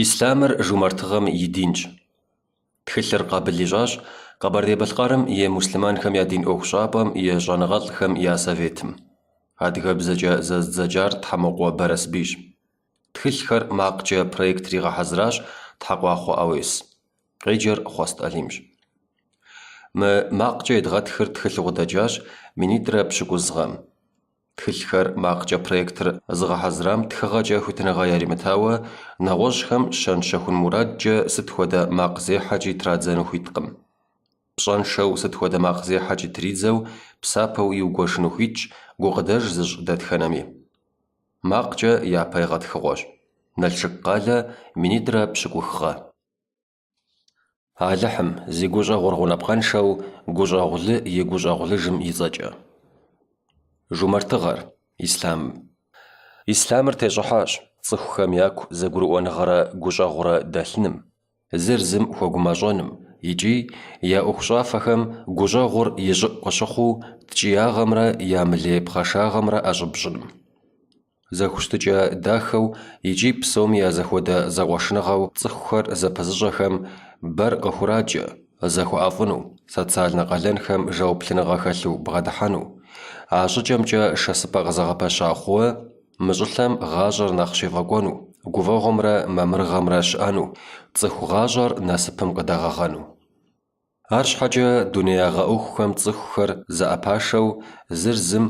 Ислъамыр жумартыгъэм и динщ. Тхылъыр къабыл ищӏащ Къэбэрдей-Балъкъэрым и муслъымэнхэм я дин ӏуэхущӏапӏэм и щӏэныгъэлӏхэм я советым. Адыгэбзэкӏэ зэзыдзэкӏар Тхьэмокъуэ Барэсбийщ. Тхылъхэр макъкӏэ проектыр игъэхьэзыращ Тхьэкъуахъуэ Ӏэуес. Къеджэр Хъуэст Алимщ. Мы макъкӏэ едгъэтхыр тхылъу къыдэкӏащ 2019 гъэм. Тхылъхэр макъкӏэ проектыр зыгъэхьэзырам тхыгъэкӏэ хуитыныгъэ яримытауэ, нэгъуэщӏхэм щэн-щэхун мурадкӏэ сыт хуэдэ макъзехьэкӏи традзэну хуиткъым. Пщӏэншэу сыт хуэдэ макъзехьэкӏи тридзэу, псапэу иугуэшыну хуитщ гукъыдэж зыщӏ дэтхэнэми. Макъкӏэ япэ егъэтхыгъуэщ. Налшык къалэ, 2007 гъэ. Алыхьым, зи гущӏэгъур гъунапкъэншэу, гущӏэгъулы и гущӏэгъулыжым и цӏэкӏэ. Жумартыгъэр, ислъам. Ислъамыр тещӏыхьащ цӏыхухэм яку зэгурыӏуэныгъэрэ гущӏэгъурэ дэлъыным, зыр зым хуэгумэщӏэным икӏи я ӏуэхущӏафэхэм гущӏэгъур и щӏыӏу къыщыхъуу ткӏиягъэмрэ ямылей пхъашагъэмрэ ӏэщӏыб щӏыным. Зэхущытыкӏэ дахэу икӏи псоми я зэхуэдэ зэкъуэшыныгъэу цӏыхухэр зэпызыщӏэхэм бэр къыхураджэ, зэхуэӏэфӏыну, социальнэ къалэнхэм жэуаплыныгъэ хэлъу бгъэдыхьэну. А щӏыкӏэмкӏэ шэсыпӏэ къызэгъэпэща хъууэ мы щӏылъэм гъащӏэр нэхъ щефӏэкӏуэну, гуфӏэгъуэмрэ мамырыгъэмрэ щыӏэну, цӏыху гъащӏэр насыпым къыдэгъэгъэну. Арщхьэкӏэ дунеягъэ ӏуэхухэм цӏыхухэр зэӏэпашэу зыр зым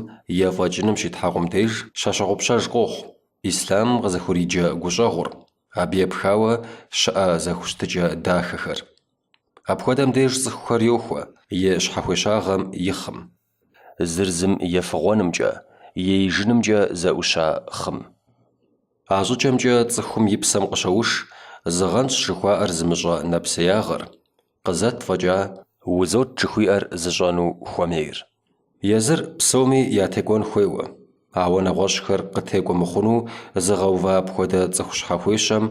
ефӏэкӏыным щитхьэкъум деж щащыгъупщэж къохъу ислъамым къызыхуриджэ гущӏэгъур, абы епхауэ щыӏэ зэхущытыкӏэ дахэхэр. Апхуэдэм деж цӏыхухэр йохуэ и щхьэхуещагъэм и хъым. Зыр зым ефыгъуэнымкӏэ, еижынымкӏэ зэӏуща хъым. А щӏыкӏэмкӏэ цӏыхум и псэм къыщоуш зыгъэнщӏ жыхуаӏэр зымыщӏэ нэпсеягъэр, къызэт фӏэкӏа, узот жыхуиӏэр зыщӏэну хуэмейр. Езыр псоми ятекӏуэн хуейуэ, ауэ нэгъуэщӏхэр къытекӏуэ мыхъуну зыгъэува апхуэдэ цӏыху щхьэхуещэм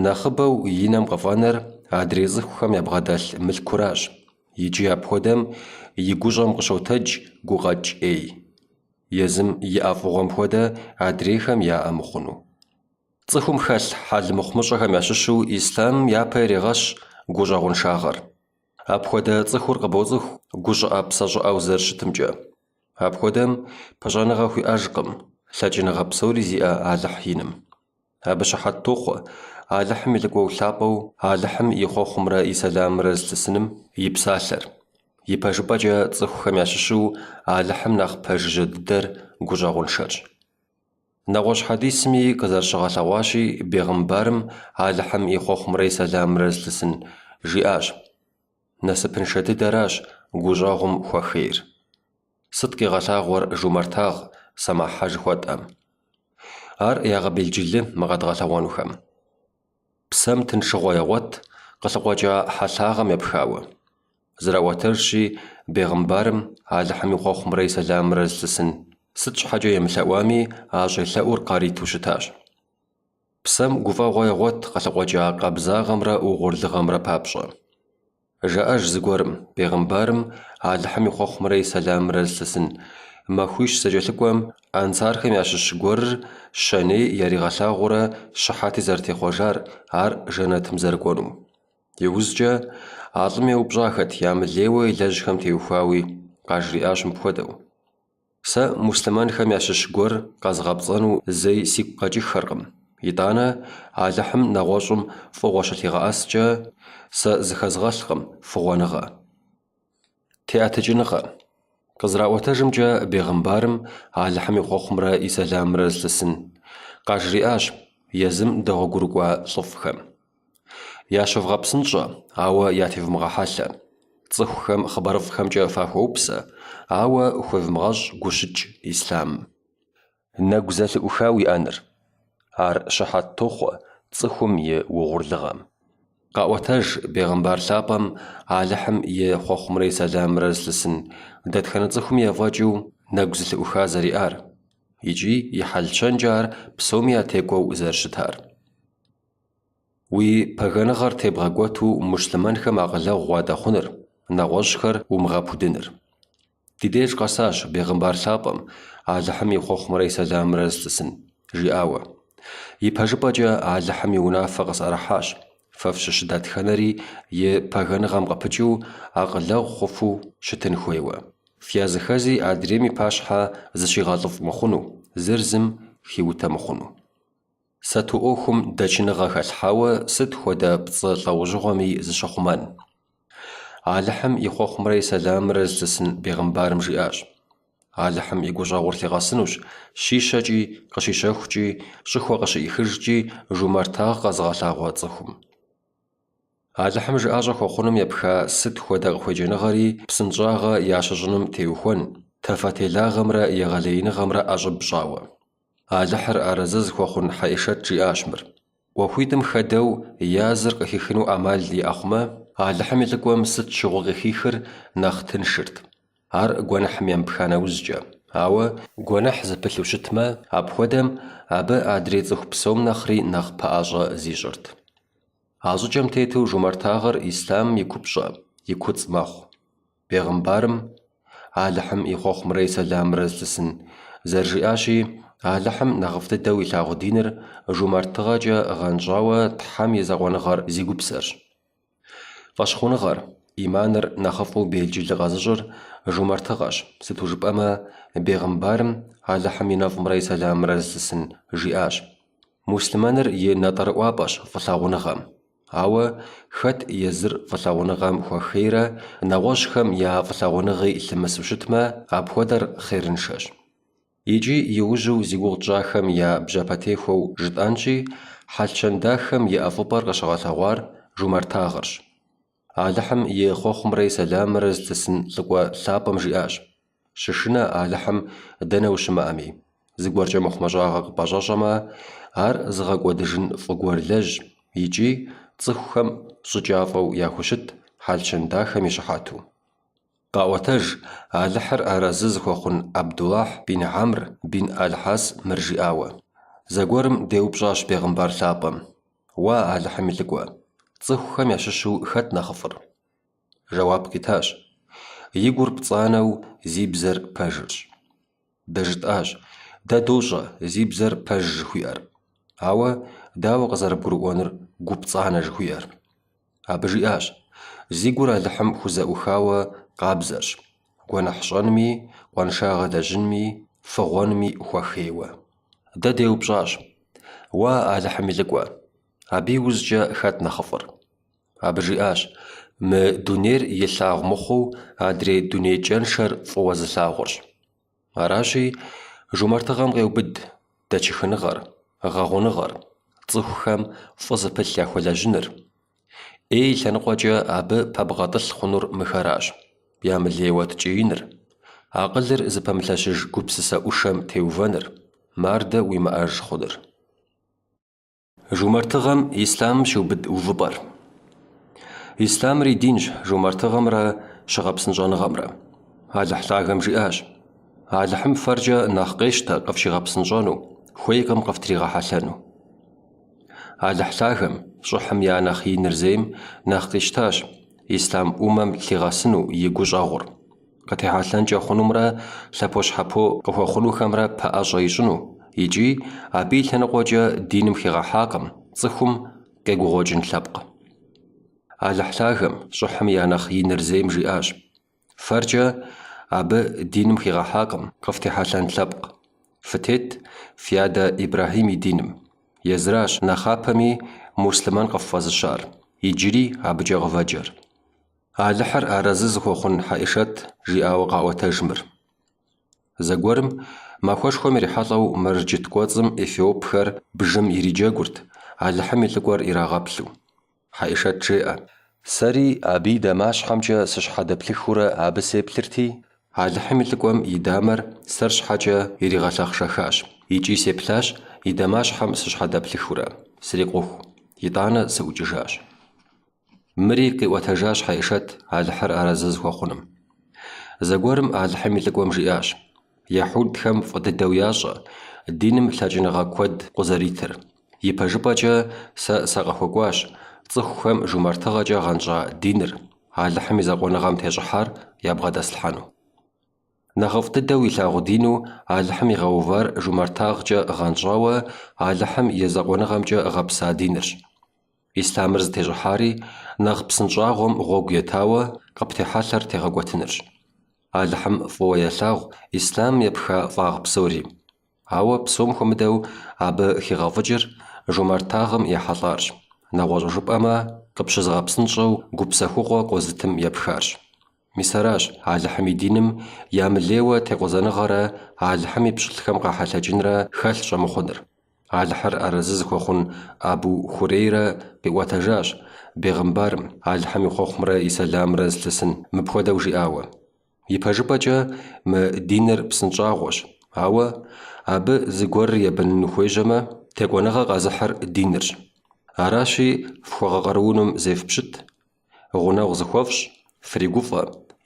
нэхъыбэу и нэм къыфӏэнэр адрей цӏыхухэм ябгъэдэлъ мылъкуращ. Икӏи апхуэдэм и гущӏэм къыщотэдж гукъэкӏ ӏей. Езым иӏэ фӏыгъуэм хуэдэ адрейхэм яӏэ мыхъуну. Цӏыхум хэлъ хьэл мыхъумыщӏэхэм ящыщу ислъамым япэ ирегъэщ гущӏэгъуншагъэр. Апхуэдэ цӏыхур къыбоцӏыху гущӏыӏэ-псэ щӏыӏэу зэрыщытымкӏэ. Апхуэдэм пыщӏэныгъэ хуиӏэжкъым лъэкӏыныгъэ псори зиӏэ Алыхь иным. Абы щыхьэт тохъуэ Алыхьым и лӏыкӏуэу лъапӏэу Алыхьым и хъуэхъумрэ и сэламымрэ зылъысыным и псалъэр. Ипэжыпӏэкӏэ цӏыхухэм ящыщу Алыхьым нэхъ пэжыжьэ дыдэр гущӏэгъуншэрщ. Нэгъуэщӏ хьэдисми къызэрыщыгъэлъэгъуащи, бегъымбарым Алыхьым и хъуэхъумрэ и сэламымрэ зылъысын жиӏащ. Насыпыншэ дыдэращ гущӏэгъум хуэхейр. Сыт къигъэлъагъуэр жумартагъ, сэмахьэ жыхуэтӏэм? Ар ягъэбелджылы мы къэдгъэлъэгъуэнухэм. Псэм тыншыгъуэ егъуэт, къылъыкъуэкӏа хьэлъагъэм епхауэ. Зэраӏуэтэжщи, бегъымбарым, Алыхьым и хъуэхъумрэ и сэламымрэ зылъысын, сыт щхьэкӏэ емылъэӏуами, а щӏелъэӏур къариту щытащ. Псэм гуфӏэгъуэ егъуэт къылъыкъуэкӏа къабзагъэмрэ угъурлыгъэмрэ папщӏэ. Жаӏэж зыгуэрым, бегъымбарым, Алыхьым и хъуэхъумрэ и сэламымрэ зылъысын, махуищ зэкӏэлъыкӏуэм ансархэм ящыщ гуэрыр щэней яригъэлъагъуурэ щыхьэти зэрытехъуэжар, ар жэнэтым зэрыкӏуэнум. Иужькӏэ а лӏым еупщӏахэт ямылейуэ илэжьхэм теухуауи, къажриӏащ мыпхуэдэу. Сэ муслъымэнхэм ящыщ гуэр къэзгъэпцӏэну зэи сигу къэкӏыххэркъым. Итӏанэ, Алыхьым нэгъуэщӏым фӏыгъуэ щылъигъэӏэскӏэ, сэ зыхэзгъэлъкъым фыгъуэныгъэ. Теӏэтыкӏыныгъэ. Къызэраӏуэтэжымкӏэ, бегъымбарым, Алыхьым и хъуэхъумрэ и сэламымрэ зылъысын, къажриӏащ езым дэгъуэгурыкӏуа лӏыфӏхэм. Ящывгъэпсынщӏэ, ауэ ятевмыгъэхьэлъэ. Цӏыхухэм хъыбарыфӏхэмкӏэ фахуэупсэ, ауэ хуевмыгъэщӏ гущыкӏ ислъамым. Нэгу зэлъыӏуха уиӏэныр. Ар щыхьэт тохъуэ цӏыхум и угъурлыгъэм. Къаӏуэтэж бегъымбар лъапӏэм Алыхьым и хъуэхъумрэ и сэламымрэ зылъысын дэтхэнэ цӏыхуми ефӏэкӏыу нэгу зэлъыӏуха зэриӏар, икӏи и хьэл-щэнкӏэ ар псоми ятекӏуэу зэрыщытар. Уи пагэныгъэр тебгъэкӏуэту муслъымэнхэм акъылэгъу уадэхъуныр, нэгъуэщӏхэр умыгъэпудыныр. Ди деж къэсащ бегъымбар лъапӏэм, Алыхьым и хъуэхъумрэ и сэламымрэ зылъысын, жиӏауэ. Ипэжыпӏэкӏэ Алыхьым и унафэ къысӏэрыхьащ, фэ фщыщ дэтхэнэри и пагэныгъэм къыпыкӏыу акъылэгъу хъуфу щытын хуейуэ. Фязыхэзи адрейм и пащхьэ зыщигъэлӏыфӏ мыхъуну, зыр зым хиутэ мыхъуну. Сату ӏуэхум дэчыныгъэ хэлъхьауэ сыт хуэдэ пцӏы лӏэужьыгъуэми зыщыхъумэн. Алыхьым и хъуэхъумрэ и сэламымрэ зылъысын бегъымбарым жиӏащ. Алыхьым и гущӏэгъур лъигъэсынущ, щищэкӏи, къыщищэхукӏи, щӏыхуэ къыщыӏихыжкӏи жумартагъ къэзыгъэлъагъуэ цӏыхум. Алыхьым жыӏэщӏэ хуэхъуным епха сыт хуэдэ къыхуеджэныгъэри псынщӏагъэ ящыщӏыным теухуэн, тэфэтелагъэмрэ егъэлеиныгъэмрэ ӏэщӏыб щӏауэ. Алыхьыр арэзы зыхуэхъун Хьэӏишэт жиӏащ мыр. ӏуэхуитӏым хэдэу я зыр къыхихыну ӏэмал иӏэ хъумэ, Алыхьым и лӏыкӏуэм сыт щыгъуи къыхихыр нэхъ тыншырт. Ар гуэныхьым емыпха нэужькӏэ. Ауэ гуэныхь зыпылъу щытмэ, апхуэдэм абы адрей цӏыху псом нэхъри нэхъ пэӏэщӏэ зищӏырт. А щӏыкӏэм тету жумартагъэр ислъамым и купщӏэ, и куцӏ мэхъу. Бегъымбарым, Алыхьым и хъуэхъумрэ и сэламымрэ зылъысын, зэрыжиӏащи, Алыхьым нэхъыфӏ дыдэу илъагъу диныр жумартыгъэкӏэ гъэнщӏауэ Тхьэм и закъуэныгъэр зи гупсэрщ. Фӏэщхъуныгъэр, ӏиманыр нэхъыфӏу белджылы къэзыщӏыр жумартыгъэщ, сыту жыпӏэмэ, бегъымбарым Алыхьым и нэфӏымрэ и сэламымрэ зылъысын жиӏащ. Муслъымэныр и натӏэрыӏуапӏэщ фӏылъагъуныгъэм. Ауэ хэт езыр фӏылъагъуныгъэм хуэхейрэ нэгъуэщӏхэм я фӏылъагъуныгъи лъымысу щытмэ, апхуэдэр хъерыншэщ. Икӏи иужьу зи гугъу тщӏахэм я бжьэпэтехуэу жытӏэнщи, хьэл-щэн дахэм и ӏэфӏыпӏэр къыщыгъэлъэгъуар жумартагъырщ. Алыхьым и хъуэхъумрэ и сэламымрэ зылъысын лӏыкӏуэ лъапӏэм жиӏащ, Щышынэ Алыхьым дэнэ ущымыӏэми, зыгуэркӏэ мыхъумыщӏагъэ къыпӏэщӏэщӏэмэ, ар зыгъэкӏуэдыжын фӏы гуэр лэжь икӏи цӏыхухэм щӏыкӏафӏэу яхущыт хьэл-щэн дахэм и щыхьэту. Къаӏуэтэж, Алыхьыр арэзы зыхуэхъун Абдулахь бин Гьэмр бин Аль-Хьас мыр жиӏауэ. Зэгуэрым деупщӏащ бегъымбар лъапӏэм, Уа, Алыхьым и лӏыкӏуэ, цӏыхухэм ящыщу хэт нэхъыфӏыр? Жэуап къитащ, И гур пцӏанэу зи бзэр пэжырщ. Дэ жытӏащ, Дэ дощӏэ зи бзэр пэж жыхуиӏэр. Ауэ дауэ къызэрыбгурыӏуэнур гу пцӏанэ жыхуиӏэр? Абы жиӏащ, Зи гур Алыхьым хузэӏухауэ къабзэрщ, гуэныхь щӏэнми, къуаншагъэ лэжьынми, фыгъуэнми хуэхейуэ. Дэ деупщӏащ, Уа, Алыхьым и лӏыкӏуэ, абы иужькӏэ хэт нэхъыфӏыр? Абы жиӏащ, Мы дунейр илъагъу мыхъуу, адрей дуней кӏэншэр фӏыуэ зылъагъурщ. Аращи, жумартыгъэм къеубыд дэчыхыныгъэр, гъэгъуныгъэр, цӏыхухэм фӏы зыпылъ яхуэлэжьыныр. ӏей и лъэныкъуэкӏэ абы пэбгъэтӏылъ хъунур мыхэращ, ямылейуэ ткӏииныр, акъылыр зыпэмылъэщыж гупсысэ ӏушэм теувэныр, мардэ уимыӏэж хъуныр. Жумартыгъэм ислъамым щиубыд увыпӏэр. Ислъамыр и динщ жумартыгъэмрэ щыгъэпсынщӏэныгъэмрэ. Алыхь лъагэм жиӏащ, Алыхьым фэркӏэ нэхъ къещтэ къыфщигъэпсынщӏэну, хуейкъым къыфтригъэхьэлъэну. Алыхь лъагэм, щӏыхьым я нэхъ иныр зейм, нэхъ къищтащ ислъам ӏумэм лъигъэсыну и гущӏэгъур. Къытехьэлъэнкӏэ хъунумрэ лъэпощхьэпо къыхуэхъунухэмрэ пэӏэщӏэ ищӏыну икӏи абы и лъэныкъуэкӏэ диным хигъэхьакъым цӏыхум къегугъуэкӏын лъэпкъ. Алыхь лъагэм, щӏыхьым я нэхъ иныр зейм жиӏащ, Фэркӏэ абы диным хигъэхьакъым къыфтехьэлъэн лъэпкъ. Фытет фи адэ Ибрэхьим и диным. Езыращ нэхъапэми муслъымэн къыффӏэзыщар, иджыри абыкӏэ къывэджэр. Алыхьыр арэзы зыхуэхъун Хьэӏишэт жиӏауэ къаӏуэтэж мыр. Зэгуэрым, махуэшхуэм ирихьэлӏэу мэжджыт кӏуэцӏым эфиопхэр бжым ириджэгурт, Алыхьым и лӏыкӏуэр ирагъэплъу. Хьэӏишэт жеӏэ. Сэри абы и дамащхьэмкӏэ сыщхьэдэплъыхыурэ абы сеплъырти, Алыхьым и лӏыкӏуэм и дамэр сэр щхьэкӏэ иригъэлъэхъшэхащ, икӏи сеплъащ и дамащхьэм сыщхьэдэплъыхыурэ, срикъуху. Итӏанэ сыӏукӏыжащ. Мыри къиӏуэтэжащ Хьэӏишэт Алыхьыр арэзы зыхуэхъуным. Зэгуэрым Алыхьым и лӏыкӏуэм жиӏащ, Ехьудхэм фӏы дыдэу ящӏэ диным лъэкӏыныгъэ куэд къузэритыр. Ипэжыпӏэкӏэ сэ сакъыхуэкӏуащ цӏыхухэм жумартыгъэкӏэ гъэнщӏа диныр, Алыхьым и закъуэныгъэм тещӏыхьар ябгъэдэслъхьэну. Нэхъыфӏ дыдэу илъагъу дину Алыхьым игъэувар жумартагъкӏэ гъэнщӏауэ Алыхьым и закъуэныгъэмкӏэ гъэпса динырщ. Ислъамыр зытещӏыхьари нэхъ псынщӏагъуэм гъуэгу етауэ къыптехьэлъэр тегъэкӏуэтынырщ. Алыхьым фӏыуэ елъагъу ислъамым епха фӏагъ псори. Ауэ псом хуэмыдэу абы хигъэфӏыкӏыр жумартагъым ехьэлӏарщ, нэгъуэщӏу жыпӏэмэ, къыпщызыгъэпсынщӏэу гупсэхугъуэ къозытым епхарщ. Мис аращ Алыхьым и диным ямылейуэ текъузэныгъэрэ Алыхьым и пщылӏхэм къахьэлъэкӏынрэ хэлъ щӏэмыхъуныр. Алыхьыр арэзы зыхуэхъун Абу Хурейрэ къиӏуэтэжащ бегъымбарым, Алыхьым и хъуэхъумрэ и сэламрэ зылъысын, мыпхуэдэу жиӏауэ. Ипэжыпӏэкӏэ мы диныр псынщӏагъуэщ, ауэ абы зыгуэрыр ебэныну хуежьэмэ, текӏуэныгъэ къэзыхьыр динырщ. Аращи, фхуэгъэкъаруунум зефпщыт, гъунэгъу зыхуэфщӏ, фригуфӏэ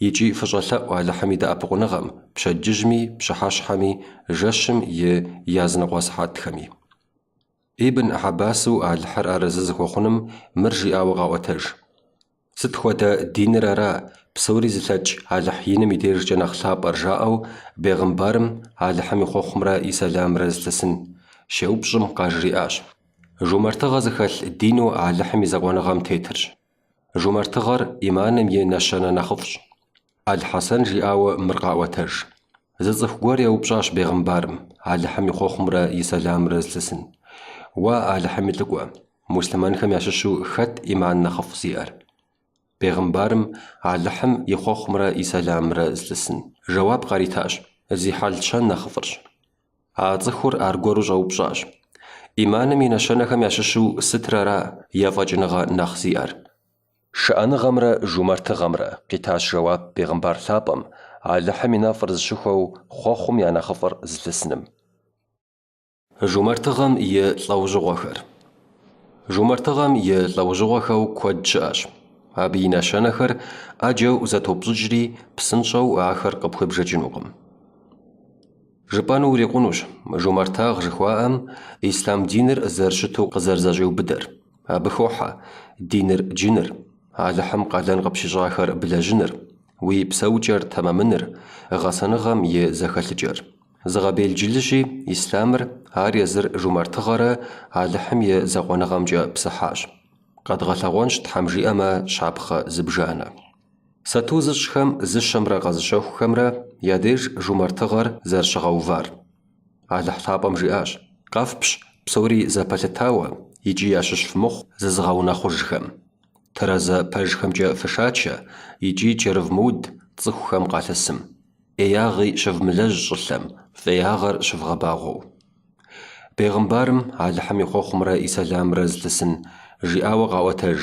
икӏи фыщӏэлъэӏу Алыхьым и дэӏэпыкъуныгъэм пщэдджыжьми, пщыхьэщхьэми, жэщым и языныкъуэ сыхьэтхэми. Ибн Хьэбасу Алыхьыр арэзы зыхуэхъуным мыр жиӏауэ къаӏуэтэж. Сыт хуэдэ диныр ара псори зылъэкӏ Алыхь иным и дежкӏэ нэхъ лъапӏэр жаӏэу бегъымбарым Алыхьым и хъуэхъумрэ и сэламрэ зылъысын щеупщӏым къажриӏащ. Жумартыгъэ зыхэлъ дину Алыхьым и закъуэныгъэм тетырщ. Жумартыгъэр ӏиманым и нэщэнэ нэхъыфӏщ. Аль-Хьэсэн жиӏауэ мыр къаӏуэтэж. Зы цӏыху гуэр еупщӏащ бегъымбарым, Алыхьым и хъуэхъумрэ и сэламрэ зылъысын. Уэ, Алыхьым и лӏыкӏуэ, муслъымэнхэм ящыщу хэт ӏиман нэхъыфӏ зиӏэр? Бегъымбарым, Алыхьым и хъуэхъумрэ и сэламрэ зылъысын, жэуап къаритащ, Зи хьэл-щэн нэхъыфӏырщ. А цӏыхур аргуэру щӏэупщӏащ. ӏиманым и нэщэнэхэм ящыщу сытыр ара ефӏэкӏыныгъэ нэхъ зиӏэр? Шыӏэныгъэмрэ жумартыгъэмрэ, къитащ жэуап бегъымбар лъапӏэм, Алыхьым и нэфӏыр зыщыхуэу хъуэхъум я нэхъыфӏыр зылъысыным. Жумартыгъэм и лӏэужьыгъуэхэр. Жумартыгъэм и лӏэужьыгъуэхэу куэд щыӏэщ. Абы и нэщэнэхэр ӏэджэу зэтопщӏыкӏри, псынщӏэу ахэр къыпхуебжэкӏынукъым. Жыпӏэну урикъунущ жумартагъ жыхуаӏэм ислъам диныр зэрыщыту къызэрызэщӏиубыдэр. Абы хохьэ диныр джыныр, Алыхьым къалэн къыпщищӏахэр блэжьыныр, уи псэукӏэр тэмэмыныр, гъэсэныгъэм и зэхэлъыкӏэр. Зыгъэбелджылыщи, ислъамыр ар езыр жумартыгъэрэ Алыхьым и закъуэныгъэмкӏэ псыхьащ. Къэдгъэлъэгъуэнщ Тхьэм жиӏэмэ щапхъэ зыбжанэ. Сату зыщӏхэм зыщэмрэ къэзыщэхухэмрэ я деж жумартыгъэр зэрыщыгъэувар. Алыхь лъапӏэм жиӏащ, Къэфпщ псори зэпэлъытауэ икӏи ящыщ фымыхъу зызыгъэунэхъужхэм. Тэрэзэ пэжхэмкӏэ фышачэ икӏи кӏэрывмыуд цӏыхухэм къалъысым. ӏеягъи щывмылэжь щӏылъэм, фӏеягъэр щывгъэбагъуэу. Бегъымбарым, Алыхьым и хъуэхъумрэ и сэламрэ зылъысын, жиӏауэ къаӏуэтэж.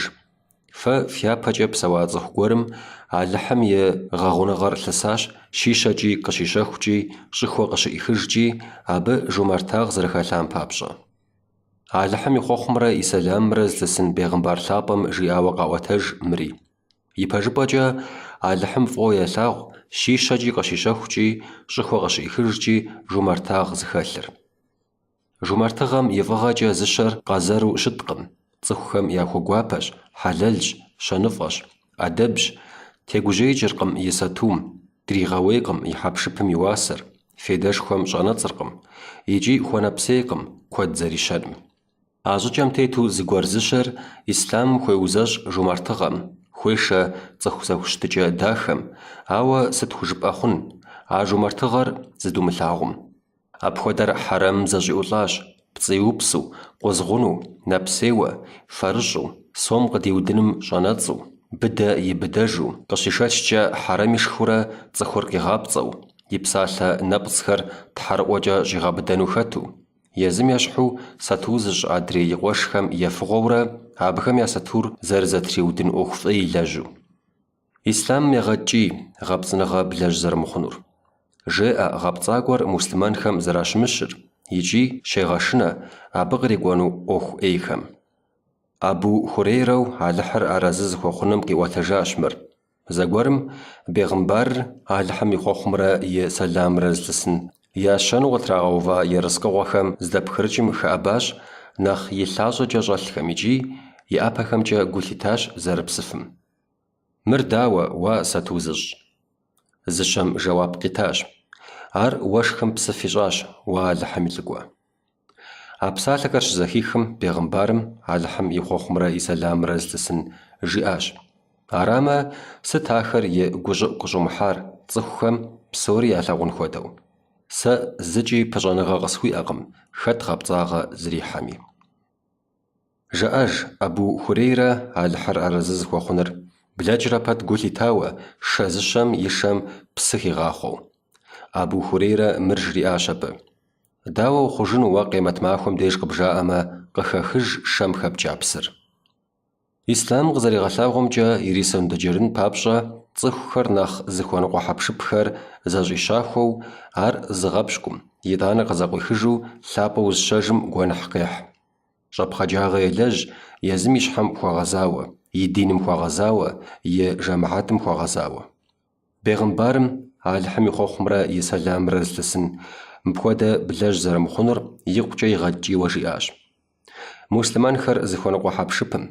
Фэ фяпэкӏэ псэуа цӏыху гуэрым Алыхьым и гъэгъуныгъэр лъысащ щищэкӏи къыщищэхукӏи, щӏыхуэ къыщыӏихыжкӏи, абы жумартагъ зэрыхэлъам папщӏэ. Алыхьым и хъуэхъумрэ и сэламымрэ зылъысын бегъымбар лъапӏэм жиӏауэ къаӏуэтэж мыри. Ипэжыпӏэкӏэ, Алыхьым фӏыуэ елъагъу щищэкӏи къыщищэхукӏи, щӏыхуэ къыщыӏихыжкӏи жумартагъ зыхэлъыр. Жумартыгъэм и фӏыгъэкӏэ зыщэр къэзэру щыткъым, цӏыхухэм яхуэгуапэщ, хьэлэлщ, щэныфӏэщ, ӏэдэбщ, тегужьеикӏыркъым и сатум, дригъэуейкъым и хьэпшыпым и уасэр, фейдэшхуэм щӏэнэцӏыркъым икӏи хуэнэпсейкъым куэд зэрищэным. А щӏыкӏэм тету зыгуэр зыщэр ислъамым хуеузэщӏ жумартыгъэм, хуешэ цӏыху зэхущытыкӏэ дахэм, ауэ сыт хужыпӏэ хъун, а жумартыгъэр зыдумылъагъум? Апхуэдэр хьэрэмым зэщӏиӏулӏащ, пцӏы иупсу, къузгъуну, нэпсейуэ, фэрыщӏу, сом къыдиудыным щӏэнэцӏу, быдэ и быдэжу, къыщишэчкӏэ хьэрэм ишхыурэ цӏыхур къигъапцӏэу, и псалъэ нэпцӏхэр тхьэрыӏуэкӏэ щӏигъэбыдэну хэту, езым ещхьу сату зыщӏ адрей и къуэшхэм ефыгъуэурэ абыхэм я сатур зэрызэтриудын ӏуэху фӏей илэжьу. Ислъамым егъэткӏий гъэпцӏыныгъэ блэжь зэрымыхъунур. Жеӏэ гъэпцӏакӏуэр муслъымэнхэм зэращымыщыр икӏи щегъэшынэ абы кърикӏуэну ӏуэху ӏейхэм. Абу Хурейрэу Алыхьыр арэзы зыхуэхъуным къиӏуэтэжащ мыр. Зэгуэрым бегъымбарыр Алыхьым и хъуэхъумрэ и сэламрэ зылъысын ящэну къытрагъэува ерыскъыгъуэхэм здэпхрыкӏым хэӏэбащ нэхъ и лъащӏэкӏэ щӏэлъхэм икӏи и ӏэпэхэмкӏэ гу лъитащ зэрыпсыфым. Мыр дауэ, уа сату зыщӏ? Зыщэм жэуап къитащ. Ар уэшхым псыф ищӏащ, уэ Алыхьым и лӏыкӏуэ. А псалъэхэр щызэхихым, бегъымбарым, Алыхьым и хъуэхъумрэ и сэламрэ зылъысын, жиӏащ. Арамэ, сыт ахэр и гущӏыӏу къыщӏумыхьар, цӏыхухэм псори ялъагъун хуэдэу? Сэ зыкӏи пыщӏэныгъэ къысхуиӏэкъым, хэт гъэпцӏагъэ зрихьэми. Жаӏэж, Абу Хурейрэ Алыхьыр арэзы зыхуэхъуныр, блэкӏрэ пэт гу лъитауэ, шэ зыщэм и шэм псы хигъахъуэу. Абу Хурейрэ мыр жриӏащ абы. Дауэ ухъужыну уэ къемэт махуэм деж къыбжаӏэмэ, къыхэхыж шэм хэпкӏа псыр? Ислъам къызэригъэлъагъуэмкӏэ, ирисондэджэрын папщӏэ цӏыхухэр нэхъ зыхуэныкъуэ хьэпшыпхэр зэщӏищахуэу, ар зыгъэпщкӏум, итӏанэ къызэкъуихыжу лъапӏэу зыщэжым гуэныхь къехь. Щӏэпхъаджагъэ елэжь езым и щхьэм хуэгъэзауэ, и диным хуэгъэзауэ, и жэмыхьэтым хуэгъэзауэ. Бегъымбарым, Алыхьым и хъуэхъумрэ и сэламрэ зылъысын, мыпхуэдэ блэжь зэрымыхъунур икъукӏэ игъэткӏийуэ жиӏащ. Муслъымэнхэр зыхуэныкъуэ хьэпшыпым,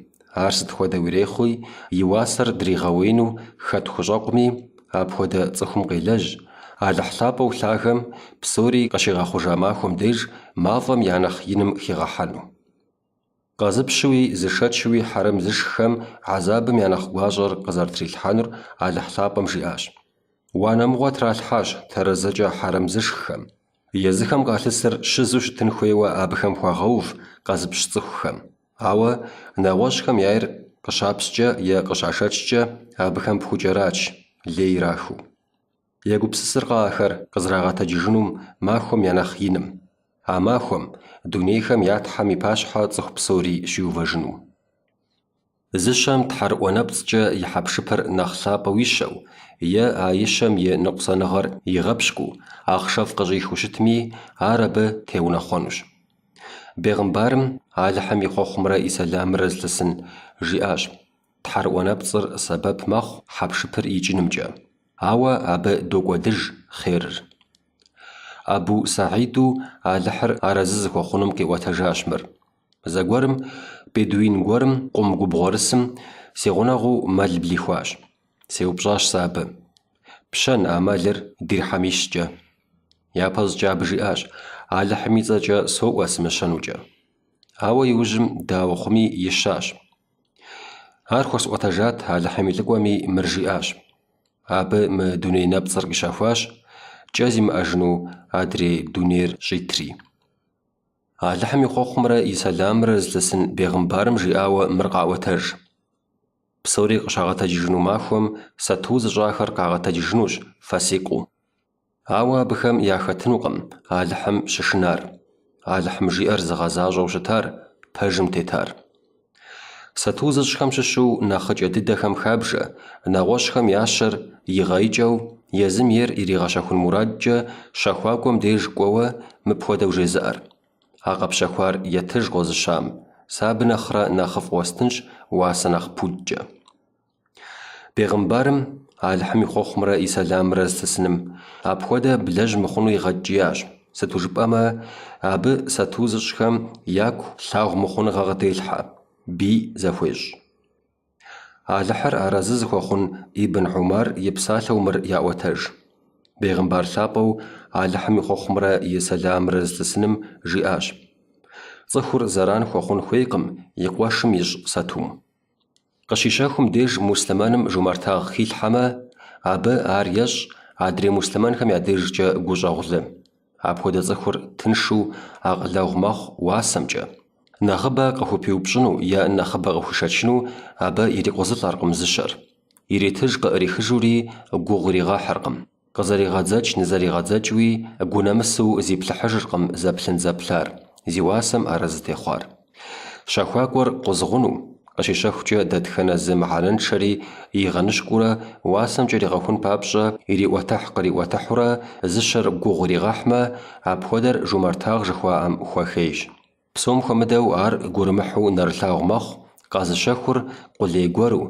ар сыт хуэдэу ирехъуи, и уасэр дригъэуеину хэт хущӏэкъуми, апхуэдэ цӏыхум къелэжь, Алыхь лъапӏэу лъагэм псори къыщигъэхъужа махуэм деж мафӏэм я нэхъ иным хигъэхьэну. Къэзыпщуи зышэчуи хьэрэм зышххэм гьэзабым я нэхъ гуащӏэр къызэрытрилъхьэнур Алыхь лъапӏэм жиӏащ. Уанэмыгъуэ тралъхьащ тэрэзэкӏэ хьэрэм зышххэм. Езыхэм къалъысыр щызу щытын хуейуэ абыхэм хуагъэув къэзыпщ цӏыхухэм. Ауэ нэгъуэщӏхэм яйр къыщапщкӏэ е къыщашэчкӏэ абыхэм пхукӏэрач, лей ирахыу. Егупсысыркъэ ахэр къызэрагъэтэджыжынум махуэм я нэхъ иным? А махуэм дунейхэм я Тхьэм и пащхьэ цӏыху псори щиувэжыну. Зыщэм тхьэрыӏуэ нэпцӏкӏэ и хьэпшыпыр нэхъ лъапӏэу ищэу е а ищэм и ныкъусаныгъэр игъэпщкӏуу, ахъшэфӏ къыщӏихыу щытми, ар абы теунэхъуэнущ. Бегъымбарым, Алыхьым и хъуэхъумрэ и сэламрэ зылъысын, жиӏащ, Тхьэрыӏуэ нэпцӏыр сэбэп мэхъу хьэпшыпыр икӏынымкӏэ, ауэ абы докӏуэдыж хъерыр. Абу Саиду Алыхьыр арэзы зыхуэхъунум къиӏуэтэжащ мыр. Зэгуэрым бедуин гуэрым къум губгъуэрысым си гъунэгъуу мэл блихуащ. Сеупщӏащ сэ абы. Пщэн а мэлыр дирхьэмищкӏэ. Япэщӏыкӏэ абы жиӏащ, Алыхьым и цӏэкӏэ соӏуэ сымыщэнукӏэ. Ауэ иужьым дауэ хъуми ищащ. Ар хуэсӏуэтэжат Алыхьым и лӏыкӏуэми мыр жиӏащ. Абы мы дуней нэпцӏыр къищэхуащ, кӏэ зимыӏэжыну адрей дунейр щӏитри. Алыхьым и хъуэхъумрэ и сэламрэ зылъысын бегъымбарым жиӏауэ мыр къаӏуэтэж. Псори къыщагъэтэджыжыну махуэм сату зыщӏахэр къагъэтэджыжынущ фасикъыу. Ауэ абыхэм яхэтынукъым Алыхьым щышынар, Алыхьым жиӏэр зыгъэзащӏэу щытар, пэжым тетар. Сату зыщӏхэм щыщу нэхъыкӏэ дыдэхэм хабжэ, нэгъуэщӏхэм ящэр игъэикӏэу, езым ейр иригъэщэхун мурадкӏэ щэхуакӏуэм деж кӏуэуэ мыпхуэдэу жезыӏэр, А къэпщэхуар етыж къозыщам, сэ абы нэхърэ нэхъыфӏ уэстынщ уасэ нэхъ пудкӏэ. Бегъымбарым, Алыхьым и хъуэхъумрэ и сэламрэ зылъысыным, апхуэдэ блэжь мыхъуну игъэткӏиящ, сыту жыпӏэмэ, абы сату зыщӏхэм яку лъагъумыхъуныгъэ къыделъхьэ, бий зэхуещӏ. Алыхьыр арэзы зыхуэхъун Ибн Умар и псалъэу мыр яӏуэтэж. Бегъымбар лъапӏэу Алыхьым и хъуэхъумрэ и сэламрэ зылъысыным жиӏащ, Цӏыхур зэран хуэхъун хуейкъым и къуэшым ищӏ сатум. Къыщищэхум деж муслъымэным жумартагъ хилъхьэмэ, абы ар ещӏ адрей муслъымэнхэм я дежкӏэ гущӏэгъулы. Апхуэдэ цӏыхур тыншу акъылэгъу мэхъу уасэмкӏэ. Нэхъыбэ къыхупиупщӏыну е нэхъыбэ къыхуишэчыну абы ирикъузылӏэркъым зыщэр. Иритыж къыӏрихыжури гугъу иригъэхьыркъым. Къызэригъэдзэкӏ-нызэригъэдзэкӏыуи гунэмысу зиплъыхьыжыркъым зэплъын-зэплъар, зи уасэм арэзы техъуар. Щэхуакӏуэр къузгъуну, къыщищэхукӏэ дэтхэнэ зы мыхьэнэншэри игъэныщкӏуурэ уасэм кӏэригъэхун папщӏэ ириӏуэтыхь-къриӏуэтыхьурэ зыщэр гугъу иригъэхьмэ, апхуэдэр жумартагъ жыхуаӏэм хуэхейщ. Псом хуэмыдэу ар гурымыхьу нэрылъагъу мэхъу, къэзыщэхур къулей гуэру,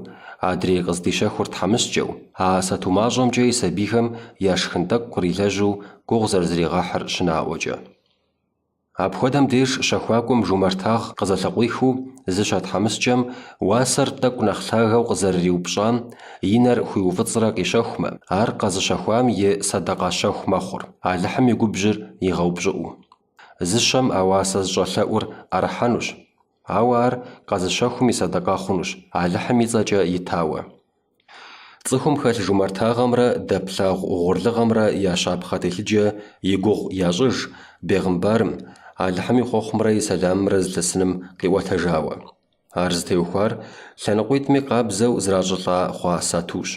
адрей къыздищэхур тхьэмыщкӏэу, а сату мащӏэмкӏэ и сабийхэм я шхын тӏэкӏу кърилэжьу гугъу зэрызригъэхьыр щынаӏуэкӏэ. Апхуэдэм деж щэхуакӏуэм жумартагъ къызэлъыкъуихыу зыщэ тхьэмыщкӏэм уасэр тӏэкӏу нэхъ лъагэу къызэрыриупщӏам и нэр хуиуфӏыцӏрэ къищэхумэ, ар къэзыщэхуам и сэдэкъэ щэху мэхъур, Алыхьым и губжьыр игъэупщӏыӏуу. Зыщэм а уасэ зыщӏэлъэӏур ӏэрыхьэнущ, ауэ ар къэзыщэхум и сэдэкъэ хъунущ, Алыхьым и цӏэкӏэ итауэ. Цӏыхум хэлъ жумартагъэмрэ дэплъагъу угъурлыгъэмрэ я щапхъэ телъыджэ и гугъу ящӏыж бегъымбарым, Алыхьым и хъуэхъумрэ и сэламымрэ зылъысыным къиӏуэтэжауэ. Ар зытеухуар лъэныкъуитӏми къабзэу зращӏылӏа хъуа сатущ.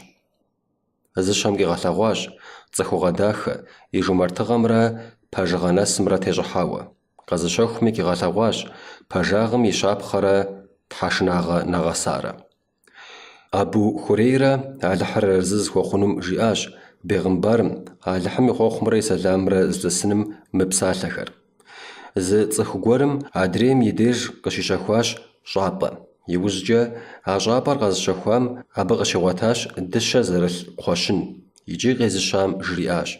Зыщэм къигъэлъэгъуащ цӏыхугъэ дахэ, и жумартыгъэмрэ пэжыгъэ нэсымрэ тещӏыхьауэ. Къэзыщэхуми къигъэлъэгъуащ пэжагъым и щапхъэрэ тхьэшынагъэ нэгъэсарэ. Абу Хурейрэ, Алыхьыр арэзы зыхуэхъунум, жиӏащ бегъымбарым, Алыхьым и хъуэхъумрэ и сэламымрэ зылъысыным мы псалъэхэр. Зы цӏыху гуэрым адрейм и деж къыщищэхуащ щӏапӏэ. Иужькӏэ а щӏапӏэр къэзыщэхуам абы къыщигъуэтащ дыщэ зэрылъ кхъуэщын икӏи къезыщам жриӏащ.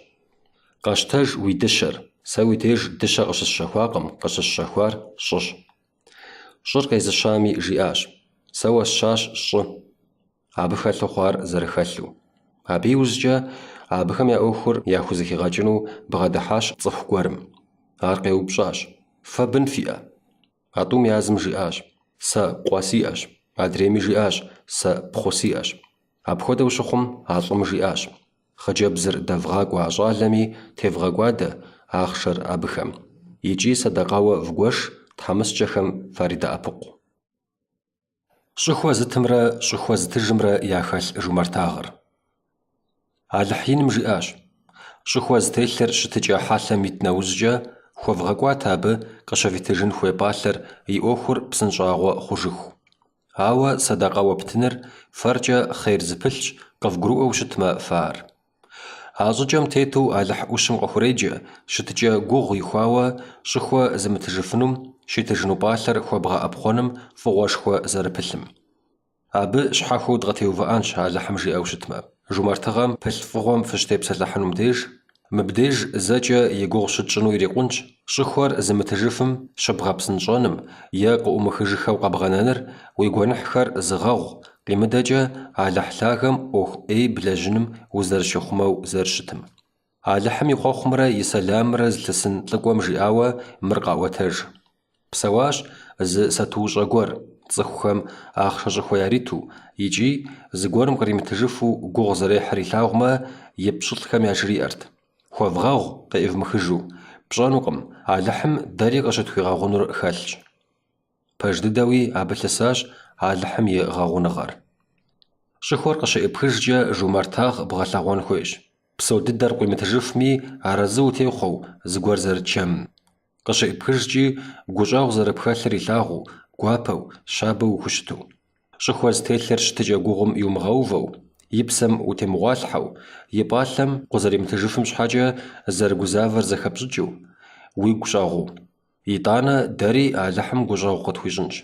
Къэщтэж уи дыщэр, сэ уи деж дыщэ къыщысщэхуакъым, къыщысщэхуар щӏыщ. Щӏыр къезыщами жиӏащ: Сэ уэсщащ щӏы, абы хэлъу хъуар зэрыхэлъу. Абы иужькӏэ абыхэм я ӏуэхур яхузэхигъэкӏыну бгъэдыхьащ цӏыху гуэрым. Ар къеупщӏащ: Фэ бын фиӏэ? А тӏум язым жиӏащ: Сэ къуэ сиӏэщ. Адрейми жиӏащ: Сэ пхъу сиӏэщ. Апхуэдэу щыхъум, а лӏым жиӏащ. Хъыджэбзыр дэвгъакӏуэ а щӏалэми, тевгъэкӏуадэ ахъшэр абыхэм. Икӏи сэдэкъэуэ вгуэш, тхьэмыщкӏэхэм фаридэӏэпыкъу. Щӏыхуэ зытымрэ щӏыхуэ зытыжымрэ яхэлъ жумартагъыр. Алыхь иным жиӏащ, Щӏыхуэ зытелъыр щытыкӏэ хьэлъэм ит нэужькӏэ, хуэвгъэкӏуатэ абы къыщывитыжын хуей пӏалъэр и ӏуэхур псынщӏагъуэ хъужыху. Ауэ сэдэкъэуэ птыныр фэркӏэ хъер зыпылъщ, къывгурыӏуэу щытмэ фэ ар. А щӏыкӏэм тету Алыхь ӏущым къыхуреджэ, щытыкӏэ гугъу ихуауэ щӏыхуэ зымытыжыфынум щитыжыну пӏалъэр хуэбгъэӏэпхъуэным фӏыгъуэшхуэ зэрыпылъым. Абы щхьэхуэу дыкъытеувыӏэнщ Алыхьым жиӏэу щытмэ. Жумартыгъэм пылъ фӏыгъуэм фыщытепсэлъыхьынум деж, Мыбдеж зэкӏэ и гугъу щытщӏыну ирикъунщ, щӏыхуэр зымытыжыфым щыбгъэпсынщӏэным е къыӏумыхыжыххэу къэбгъэнэныр уи гуэныхьхэр зыгъэгъу, къимыдэкӏэ Алыхь лъагэм ӏуэху ӏей блэжьыным узэрыщихъумэу зэрыщытым. Алыхьым и хъуэхъумрэ и сэламымрэ зылъысын лӏыкӏуэм жиӏауэ мыр къаӏуэтэж. Псэуащ зы сатуущӏэ гуэр, цӏыхухэм ахъшэ щӏыхуэ яриту икӏи зыгуэрым къримытыжыфу гугъу зэрехьыр илъагъумэ, и пщылӏхэм яжриӏэрт: Хуэвгъэгъу, къеӏывмыхыжу, пщӏэнукъым, Алыхьым дэри къыщытхуигъэгъунур хэлъщ. Пэж дыдэуи абы лъысащ Алыхьым и гъэгъуныгъэр. Щӏыхуэр къыщеӏыпхыжкӏэ жумартагъ бгъэлъэгъуэн хуейщ. Псо дыдэр къуимытыжыфми, арэзы утехъуэу, зыгуэр зэрычэмым. Къыщеӏыпхыжкӏи, гущӏэгъу зэрыпхэлъыр илъагъуу, гуапэу, щабэу ухущыту. Щӏыхуэ зытелъыр щытыкӏэ гугъум иумыгъэувэу, и псэм утемыгъуалъхьэу, и пӏалъэм къузэримытыжыфым щхьэкӏэ зэрыгузавэр зэхэпщӏыкӏыу, уигу щӏэгъуу. Итӏанэ дэри Алыхьым гущӏэгъу къытхуищӏынщ.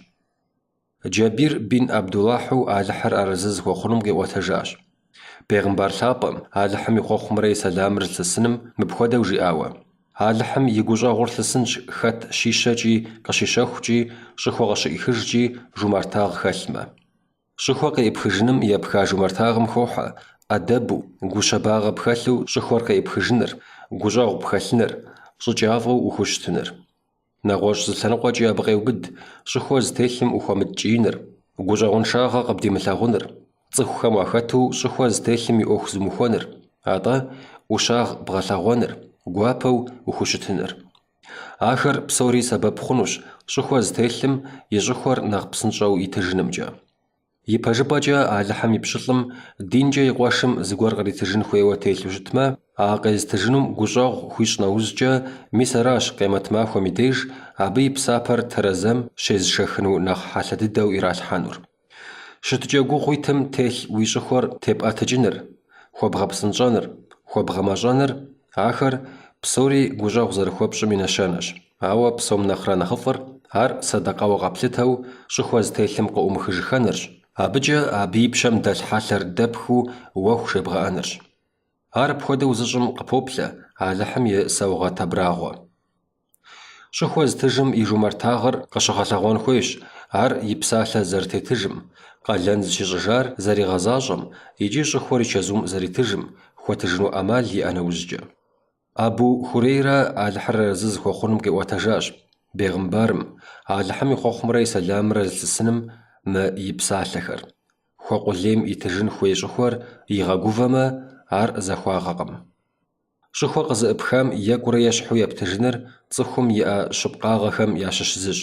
Джабир бин Абдулахьу Алыхьыр арэзы зыхуэхъунум къиӏуэтэжащ. Бегъымбар лъапӏэм, Алыхьым и хъуэхъумрэ и сэламыр зылъысыным, мыпхуэдэу жиӏауэ, Алыхьым и гущӏэгъур лъысынщ хэт щищэкӏи, къыщищэхукӏи, щӏыхуэ къыщыӏихыжкӏи жумартагъ хэлъмэ. Щӏыхуэ къеӏыпхыжыным епха жумартагъым хохьэ ӏэдэбу, гущабагъэ пхэлъу щӏыхуэр къеӏыпхыжыныр, гущӏэгъу пхэлъыныр, щӏыкӏафӏэу ухущытыныр. Нэгъуэщӏ зы лъэныкъуэкӏи абы къеубыд щӏыхуэ зытелъым ухуэмыткӏииныр, гущӏэгъуншагъэ къыбдимылъагъуныр, цӏыхухэм уахэту щӏыхуэ зытелъым и ӏуэху зумыхуэныр, атӏэ ӏущагъ бгъэлъэгъуэныр, гуапэу ухущытыныр. Ахэр псори сэбэп хъунущ щӏыхуэ зытелъым и щӏыхуэр нэхъ псынщӏэу итыжынымкӏэ. Ипэжыпӏэкӏэ, Алыхьым и пщылӏым динкӏэ и къуэшым зыгуэр къритыжын хуейуэ телъу щытмэ, а къезытыжынум гущӏэгъу хуищӏ нэужькӏэ, мис аращ Къемэт махуэм и деж абы и псапэр тэрэзэм щезышэхыну нэхъ хьэлъэ дыдэу иралъхьэнур. Щытыкӏэ гугъу итым телъ уи щӏыхуэр тепӏэтыкӏыныр, хуэбгъэпсынщӏэныр, хуэбгъэмэщӏэныр, ахэр псори гущӏэгъу зэрыхуэпщӏым и нэщэнэщ. Ауэ псом нэхърэ нэхъыфӏыр ар сэдэкъэуэ къэплъытэу щӏыхуэ зытелъым къыӏумыхыжыхэнырщ, абыкӏэ абы и пщэм дэлъ хьэлъэр дэпхыу уэху жебгъэӏэнырщ. Ар апхуэдэу зыщӏым къыпоплъэ Алыхьым и саугъэт абрагъуэ. Щӏыхуэ зытыжым и жумартагъыр къыщыгъэлъэгъуэн хуейщ ар и псалъэ зэрытетыжым, къалэн зыщищӏыжар зэригъэзащӏэм икӏи щӏыхуэр и чэзум зэритыжым, хуэтыжыну ӏэмал иӏэ нэужькӏэ. Абу Хурейрэ Алыхьыр арэзы зыхуэхъуным къиӏуэтэжащ бегъымбарым, Алыхьым и хъуэхъумрэ и сэламымрэ зылъысыным мы и псалъэхэр. Хуэкъулейм итыжын хуей щӏыхуэр игъэгувэмэ, ар захуагъэкъым. Щӏыхуэ къызэӏыпхам екӏурэ ещхьу ептыжыныр цӏыхум иӏэ щыпкъагъэхэм ящыщ зыщ,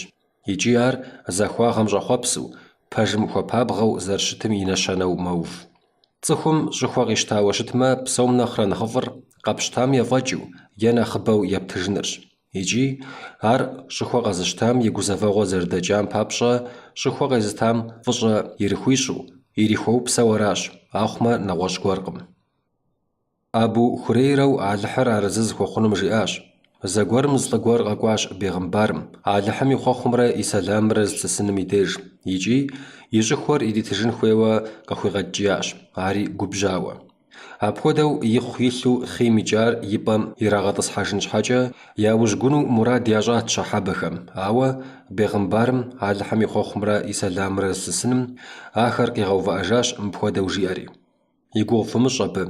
икӏи ар захуагъэм щӏэхъуэпсу, пэжым хуэпабгъэу зэрыщытым и нэщэнэу мэув. Цӏыхум щӏыхуэ къищтауэ щытмэ, псом нэхърэ нэхъыфӏыр къэпщтам ефӏэкӏыу е нэхъыбэу ептыжынырщ. Икӏи ар щӏыхуэ къэзыщтам и гузэвэгъуэ зэрыдэкӏам папщӏэ щӏыхуэ къезытам фӏыщӏэ ирихуищӏу, ирихуэупсэу аращ, ахъумэ нэгъуэщӏ гуэркъым. Абу Хурейрэу Алыхьыр арэзы зыхуэхъунум жиӏащ, Зэгуэрым зы лӏы гуэр къэкӏуащ бегъымбарым, Алыхьым и хъуэхъумрэ и сэламымрэ зылъысыным и деж, икӏи и щӏыхуэр иритыжын хуейуэ къыхуигъэткӏиящ, ари губжьауэ. Апхуэдэу ихъу-илъу хъийм икӏар и пӏэм ирагъэтӏысхьэжын щхьэкӏэ яужьгуну мурад ящӏат щэхьэбэхэм, ауэ бегъымбарым, Алыхьым и хъуэхъумрэ и сэламымрэ зылъысыным, ахэр къигъэувыӏэжащ мыпхуэдэу жиӏэри. И гугъу фымыщӏ абы.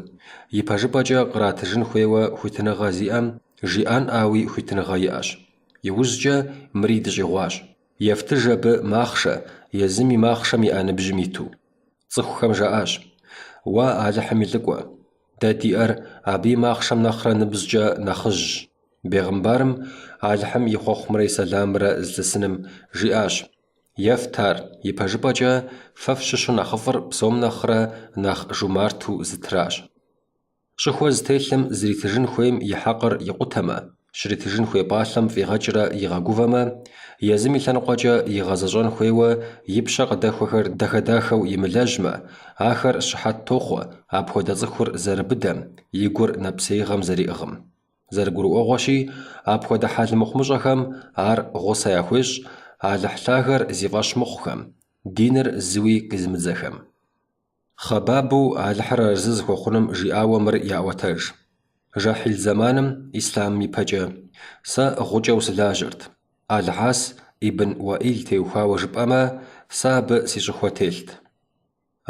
Ипэжыпӏэкӏэ къратыжын хуейуэ хуитыныгъэ зиӏэм жиӏэнӏауи хуитыныгъэ иӏэщ. Иужькӏэ мыри дыщӏигъуащ. Ефтыж абы махъшэ, езым и махъшэм иӏэ ныбжьым иту. Цӏыхухэм жаӏащ, Уэ, Алыхьым и лӏыкӏуэ, дэ диӏэр абы и махъшэм нэхърэ ныбжькӏэ нэхъыжьщ. Бегъымбарым, Алыхьым и хъуэхъумрэ и сэламымрэ зылъысыным, жиӏащ, Ефт ар, ипэжыпӏэкӏэ фэ фщыщу нэхъыфӏыр псом нэхърэ нэхъ жумарту зытращ. Щӏыхуэ зытелъым зритыжын хуейм и хьэкъыр икъутэмэ, щритыжын хуей пӏалъэм фӏигъэкӏрэ игъэгувэмэ, езым и лъэныкъуэкӏэ игъэзэщӏэн хуейуэ и пщэ къыдэхуэхэр дахэ-дахэу имылэжьмэ, ахэр щыхьэт тохъуэ апхуэдэ цӏыхур зэрыбыдэм, и гур нэпсеигъэм зэриӏыгъым. Зэрыгурыӏуэгъуэщи, апхуэдэ хьэл мыхъумыщӏэхэм ар гъусэ яхуещӏ Алыхь лъагэр зи фӏэщ мыхъухэм, диныр зыуи къизымыдзэхэм. Хъэбабу Алыхьыр арэзы зыхуэхъуным жиӏауэ мыр яӏуэтэж. Жахьил зэманым, ислъамым ипэкӏэ, сэ гъукӏэу сылажьэрт. Аль-Ас ибн Уаил теухуауэ жыпӏэмэ, сэ абы си щӏыхуэ телът.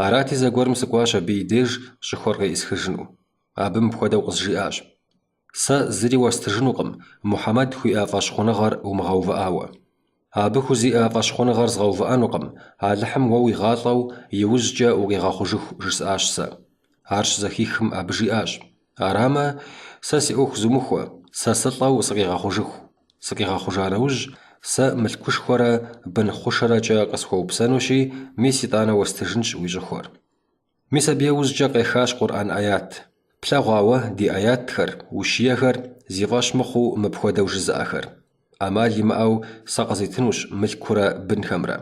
Арати, зэгуэрым сыкӏуащ абы и деж щӏыхуэр къеӏысхыжыну. Абы мыпхуэдэу къызжиӏащ, Сэ зыри уэстыжынукъым, Мухьэмэд хуиӏэ фӏэщхъуныгъэр умыгъэувыӏауэ. Абы хузиӏэ фӏэщхъуныгъэр згъэувыӏэнукъым, Алыхьым уэ уигъалӏэу иужькӏэ укъигъэхъужыху, жысӏащ сэ. Ар щызэхихым абы жиӏащ, Арамэ, сэ си ӏуэху зумыхуэ, сэ сылӏэу сыкъигъэхъужыху. Сыкъигъэхъужа нэужь, сэ мылъкушхуэрэ бын хъушэрэкӏэ къысхуэупсэнущи, мис итӏанэ уэстыжынщ уи щӏыхуэр. Мис абы иужькӏэ къехащ Къурӏэн ӏэят. Плъэгъуа уэ ди ӏэятхэр, ущиехэр зи фӏэщ мыхъуу мыпхуэдэу жызыӏэхэр. ӏэмал имыӏэу сэ къызитынущ мылъкурэ бынхэмрэ.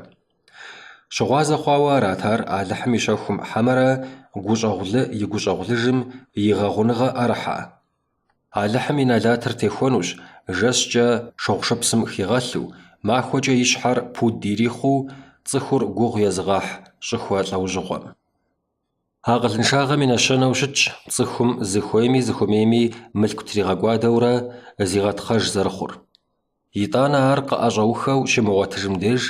Щыгъуазэ хъуауэ арат ар Алыхьым и щэхум хьэмэрэ гущӏэгъулы и гущӏэгъулыжым и гъэгъуныгъэ ӏэрыхьа? Алыхьым и нэлатыр техуэнущ жэщкӏэ шыгъушыпсым хигъэлъу, махуэкӏэ и щхьэр пуд ирихъуу цӏыхур гугъу езыгъэхь щӏыхуэ лӏэужьыгъуэм. Акъылыншагъэм и нэщэнэу щытщ цӏыхум зыхуейми зыхуэмейми мылъку тригъэкӏуадэурэ зигъэтхъэж зэрыхъур. Итӏанэ ар къыӏэщӏэухэу щимыгъуэтыжым деж,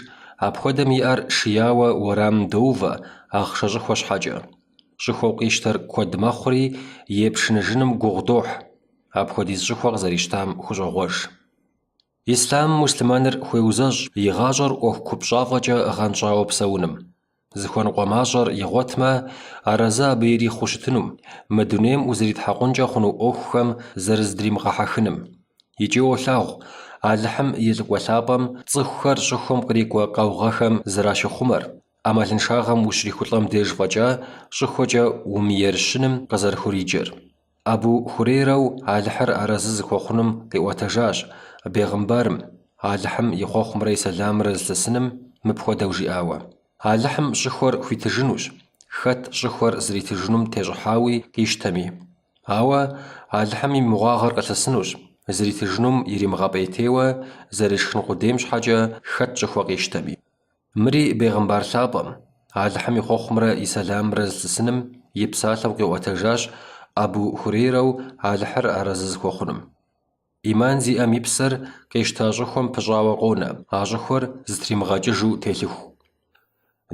апхуэдэм и ӏэр шияуэ уэрамым доувэ ахъшэ щӏыхуэ щхьэкӏэ. Щӏыхуэу къищтэр куэд мэхъури, епшыныжыным гугъу дохь, апхуэдиз щӏыхуэ къызэрищтам хущӏогъуэж. Ислъамым муслъымэныр хуеузэщӏ и гъащӏэр ӏуэху купщӏафӏэкӏэ гъэнщӏауэ псэуным. Зыхуэныкъуэ мащӏэр игъуэтмэ, арэзы абы ирихъуу щытыну, мы дунейм узэритхьэкъункӏэ хъуну ӏуэхухэм зэрызыдримыгъэхьэхыным. Икӏи уолъагъу, Алыхьым и лӏыкӏуэ лъапӏэм цӏыхухэр щӏыхуэм кърикӏуэ къаугъэхэм зэращихъумэр, ӏэмалыншагъэм ущрихулӏэм деж фӏэкӏа щӏыхуэкӏэ умыерыщыным къызэрыхуриджэр. Абу Хурейрэу Алыхьыр арэзы зыхуэхъунум къиӏуэтэжащ бегъымбарым, Алыхьым и хъуэхъумрэ и сэламымрэ зылъысыным, мыпхуэдэу жиӏауэ, Алыхьым щӏыхуэр хуитыжынущ, хэт щӏыхуэр зритыжынум тещӏыхьауи къищтэми. Ауэ Алыхьым и мыгъуагъэр къылъысынущ, зритыжынум иримыгъэпӏейтейуэ зэришхын къудейм щхьэкӏэ хэт щӏыхуэ къищтэми. Мыри бегъымбар лъапӏэм, Алыхьым и хъуэхъумрэ и сэламымрэ зылъысыным, и псалъэу къиӏуэтэжащ Абу Хурейрэу Алыхьыр арэзы зыхуэхъунум. ӏиман зиӏэм и псэр къищта щӏыхуэм пыщӏауэ къонэ, а щӏыхуэр зытримыгъэкӏыжу телъыху.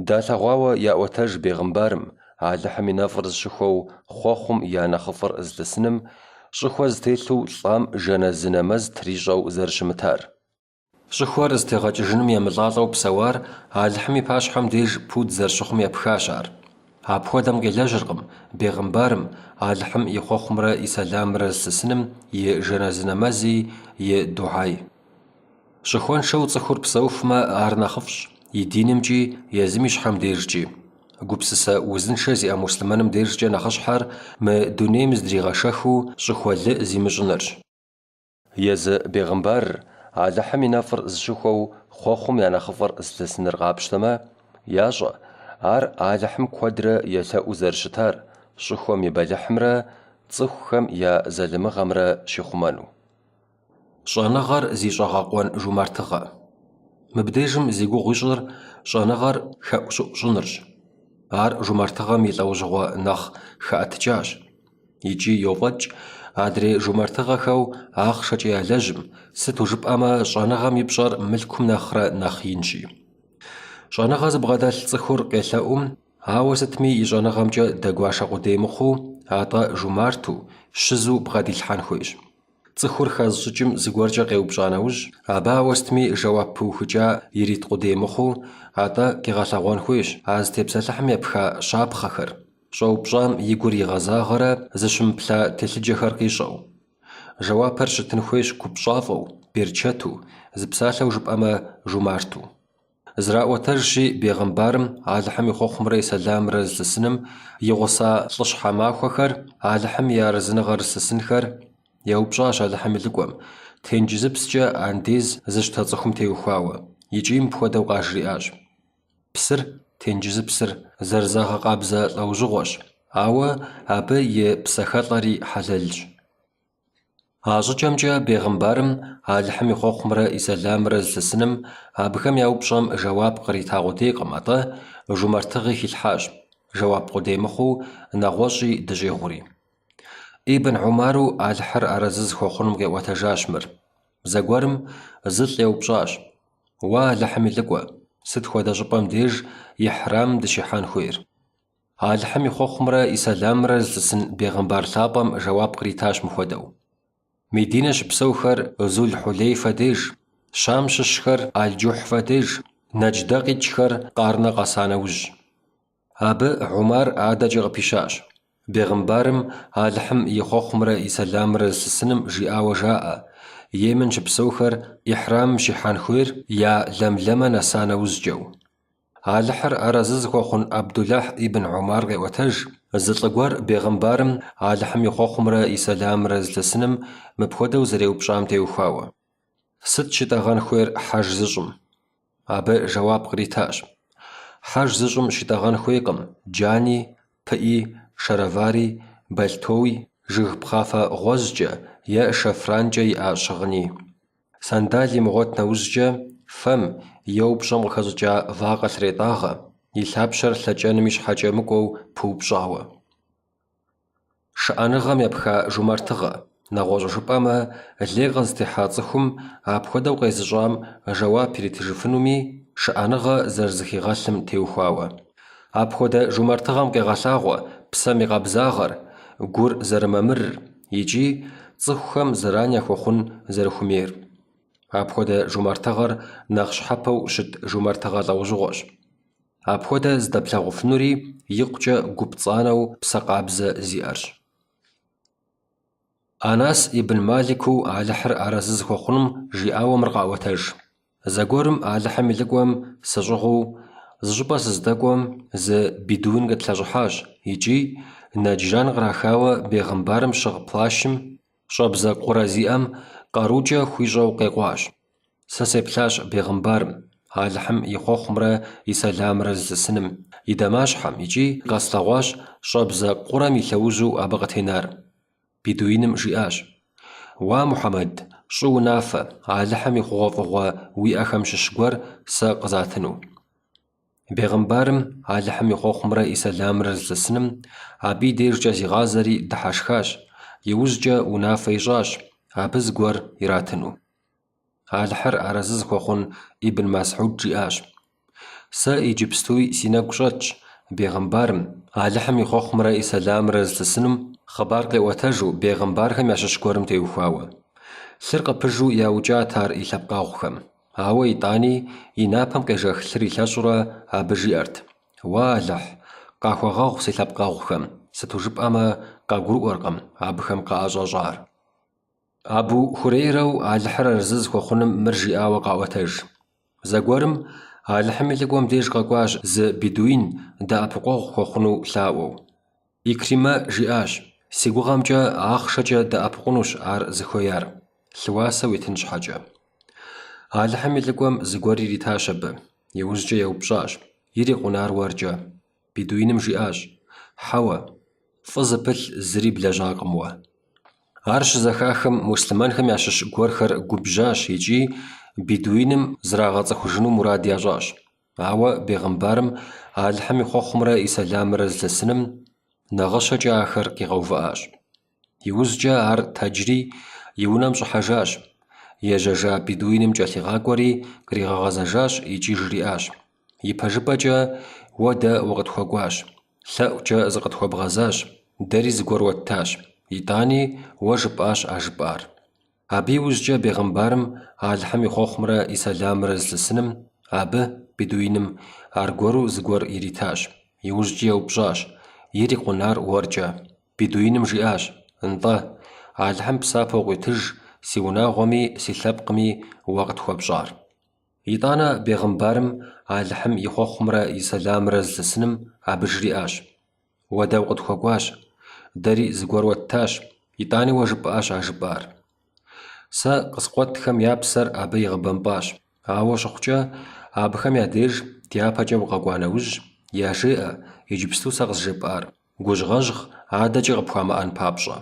Далъэгъуауэ яӏуэтэж бегъымбарым, Алыхьым и нэфӏыр зыщыхуэу хъуэхъум я нэхъыфӏыр зылъысыным, щӏыхуэ зытелъу лӏам жэназы нэмэз трищӏэу зэрыщымытар. Щӏыхуэр зытегъэкӏыжыным емылӏалӏэу псэуар Алыхьым и пащхьэм деж пуд зэрыщыхъум епхащ ар. Апхуэдэм къилэжьыркъым бегъымбарым, Алыхьым и хъуэхъумрэ и сэламрэ зылъысыным и жэназы нэмэзи, и дугьэи. Щӏыхуэншэу цӏыхур псэуфмэ, ар нэхъыфӏщ, и динымкӏи, езым и щхьэм дежкӏи. Гупсысэ узыншэ зиӏэ муслъымэным дежкӏэ нэхъыщхьэр мы дунейм зыдригъэшэхыу щӏыхуэ лы зимыщӏынырщ. Езы бегъымбарыр, Алыхьым и нэфӏыр зыщыхуэу хъуэхъум я нэхъыфӏыр зылъысыныр къапщтэмэ, ящӏэ, ар Алыхьым куэдрэ елъэӏуу зэрыщытар, щӏыхуэм и бэлыхьымрэ цӏыхухэм я залымыгъэмрэ щихъумэну. Щӏэныгъэр зи щӏэгъэкъуэн жумартыгъэ. Мыбдежым зи гугъу ищӏыр щӏэныгъэр хэӏущӏыӏу щӏынырщ. Ар жумартыгъэм и лӏэужьыгъуэ нэхъ хэӏэтыкӏащ. Икӏи йофӏэкӏ адрей жумартыгъэхэу ахъшэкӏэ ялэжьым, сыту жыпӏэмэ щӏэныгъэм и пщӏэр мылъкум нэхърэ нэхъ инщи. Щӏэныгъэ зыбгъэдэлъ цӏыхур къелъэӏум, ауэ сытми и щӏэныгъэмкӏэ дэгуашэ къудей мыхъуу, атӏэ жумарту, щызу бгъэдилъхьэн хуейщ. Цӏыхур хэзыщӏыкӏым зыгуэркӏэ къеупщӏа нэужь, абы ауэ сытми жэуап пыухыкӏа ирит къудей мыхъуу, атӏэ къигъэлъэгъуэн хуейщ а зытепсэлъыхьым епха щапхъэхэр, щӏэупщӏам и гур игъэзагъэрэ зыщымыплъа телъыджэхэр къищӏэу. Жэуапыр щытын хуейщ купщӏафӏэу, берчэту, зы псалъэу жыпӏэмэ, жумарту. Зэраӏуэтэжщи, бегъымбарым, Алыхьым и хъуэхъумрэ и сэламрэ зылъысыным, и гъуса лӏыщхьэ махуэхэр, Алыхьым и арэзыныгъэр зылъысынхэр, еупщӏащ Алыхьым и лӏыкӏуэм, тенджызыпскӏэ андез зыщтэ цӏыхум теухуауэ, икӏи мыпхуэдэу къажриӏащ, Псыр, тенджызыпсыр, зэрызагъэкъабзэ лӏэужьыгъуэщ, ауэ абы и псэхэлӏэри хьэлэлщ. А щӏыкӏэмкӏэ бегъымбарым, Алыхьым и хъуэхъумрэ и сэламрэ зылъысыным, абыхэм я упщӏэм жэуап кърита къудейкъым, атӏэ жумартыгъи хилъхьащ, жэуап къудей мыхъуу, нэгъуэщӏи дыщӏигъури. Ибн Умару Алыхьыр арэзы зыхуэхъунум къиӏуэтэжащ мыр. Зэгуэрым зылӏ еупщӏащ, Уэ, Алыхьым и лӏыкӏуэ, сыт хуэдэ щӏыпӏэм деж ихьрамым дыщихьэн хуейр? Алыхьым и хъуэхъумрэ и сэламрэ зылъысын бегъымбар лъапӏэм жэуап къритащ мыхуэдэу. Мединэ щыпсэухэр Зул-Хьулейфэ деж, Щам щыщхэр Аль-Джухьфэ деж, Нэдждэ къикӏхэр Къарнэ къэса нэужь. Абы Умар адэкӏэ къыпищащ. Бегъымбарым Алыхьым и хъуэхъумрэ и сэламрэ зылъысыным жиӏауэ жаӏэ, Йемен щыпсэухэр ихьрамым щихьэн хуейр я Лэмлэмэ нэса нэужькӏэу. Алыхьыр арэзы зыхуэхъун Абдулэхь ибн Умар къеӏуэтэж, зы лӏы гуэр бегъымбарым Алыхьым и хъуэхъумрэ и сэламрэ зылъысыным мыпхуэдэу зэреупщӏам теухуауэ. Сыт щитӏэгъэн хуейр хьэж зыщӏым? Абы жэуап къритащ. Хьэж зыщӏым щитӏэгъэн хуейкъым джани, пыӏи, шаровари, бэлътоуи, жыг пхъафэ гъуэжькӏэ е шэфранкӏэ иӏа щыгъыни. Сандал имыгъуэт нэужькӏэ, фэм е упщӏэм къыхэщӏыкӏа вакъэ лъретӏагъэ, и лъапщэр лъэкӏэным и щхьэкӏэ мыкӏуэу пыупщӏауэ. Шыӏэныгъэм епха жумартыгъэ, нэгъуэщӏу жыпӏэмэ, лей къызытехьа цӏыхум апхуэдэу къезыщӏам жэуап иритыжыфынуми, шыӏэныгъэ зэрызыхигъэлъым теухуауэ. Апхуэдэ жумартыгъэм къегъэлъагъуэ псэм и къабзагъэр, гур зэрымамырыр икӏи цӏыхухэм зэран яхуэхъун зэрыхуэмейр. Апхуэдэ жумартыгъэр нэхъ щхьэпэу щыт жумартыгъэ лӏэужьыгъуэщ. Апхуэдэ зыдэплъагъуфынури икъукӏэ гу пцӏанэу псэ къабзэ зиӏэрщ. Анас ибн Малику Алыхьыр арэзы зыхуэхъунум жиӏауэ мыр къаӏуэтэж. Зэгуэрым Алыхьым и лӏыкӏуэм сыщӏыгъуу зыщӏыпӏэ сыздэкӏуэм зы бедуин къытлъэщӏыхьащ икӏи Нэджран кърахауэ бегъымбарым щыгъ плащым щӏэбзэ къурэ зиӏэм къарукӏэ хуищӏэу къекъуащ. Сэ сеплъащ бегъымбарым, Алыхьым и хъуэхъумрэ и сэламрэ зылъысыным, и дамащхьэм икӏи къэслъэгъуащ щӏэбзэ къурэм и лъэужьу абы къытенар. Бедуиным жиӏащ, Уа, Мухьэмэд, щӏы унафэ, Алыхьым и хъугъуэфӏыгъуэ уиӏэхэм щыщ гуэр сэ къызатыну. Бегъымбарым, Алыхьым и хъуэхъумрэ и сэламрэ зылъысыным, абы и дежкӏэ зигъазэри дыхьэшхащ, иужькӏэ унафэ ищӏащ. абы зыгуэр иратыну. Алыхьыр арэзы зыхуэхъун Ибн Масхьуд жиӏащ, Сэ иджыпстуи си нэгу щӏэтщ бегъымбарым, Алыхьым и хъуэхъумрэ и сэламрэ зылъысынум, хъыбар къиӏуэтэжу бегъымбархэм ящыщ гуэрым теухуауэ. Лъыр къыпыжу яукӏат ар и лъэпкъэгъухэм. Ауэ итӏани и напэм къежэх лъыр илъэщӏурэ абы жиӏэрт, Уа Алыхь, къахуэгъэгъу си лъэпкъэгъухэм, сыту жыпӏэмэ къагурыӏуэркъым абыхэм къаӏэщӏэщӏар. Абу Хурейрэу Алыхьыр арэзы зыхуэхъуным мыр жиӏауэ къаӏуэтэж. Зэгуэрым Алыхьым и лӏыкӏуэм деж къэкӏуащ зы бедуин дэӏэпыкъуэгъу хуэхъуну лъаӏуэу. Икримэ жиӏащ, Си гугъэмкӏэ ахъшэкӏэ дэӏэпыкъунущ ар зыхуеяр, лъыуасэ уитын щхьэкӏэ. Алыхьым и лӏыкӏуэм зыгуэр иритащ абы, иужькӏэ еупщӏащ, Ирикъун ар уэркӏэ? Бедуиным жиӏащ, Хьэуэ, фӏы зыпылъ зыри блэжьакъым уэ. Ар щызэхахым муслъымэнхэм ящыщ гуэрхэр губжьащ икӏи бедуиным зрагъэцӏыхужыну мурад ящӏащ. Ауэ бегъымбарым Алыхьым и хъуэхъумрэ и сэламрэ зылъысыным нагъыщэкӏэ ахэр къигъэувыӏащ. Иужькӏэ ар тэджри и унэм щӏыхьэжащ, ежьэжа бедуиным кӏэлъигъакӏуэри къригъэгъэзэжащ икӏи жриӏащ, Ипэжыпӏэкӏэ уэ дэ укъытхуэкӏуащ, лъэӏукӏэ зыкъытхуэбгъэзащ, дэри зыгуэр уэттащ, итӏани уэ жыпӏащ а жыпӏар. Абы иужькӏэ бегъымбарым Алыхьым и хъуэхъумрэ и сэламрэ зылъысыным, абы, бедуиным, аргуэру зыгуэр иритащ. Иужькӏи еупщӏащ, Ирикъун ар уэркӏэ? Бедуиным жиӏащ, Нтӏэ, Алыхьым псапэу къуитыж си унагъуэми си лъэпкъми уэ къытхуэпщӏар. Итӏанэ бегъымбарым Алыхьым и хъуэхъумрэ и сэламрэ зылъысыным абы жриӏащ, Уэ дэ укъытхуэкӏуащ, дэри зыгуэр уэттащ, итӏани уэ жыпӏащ а жыпӏар. Сэ къыскъуэтхэм я псэр абы игъэбэмпӏащ, ауэ щыхъукӏэ, абыхэм я деж дяпэкӏэ укъэкӏуа нэужь, яжеӏэ иджыпсту сэ къызжепӏар, гужьгъэжь адэкӏи къыпхуамыӏэн папщӏэ.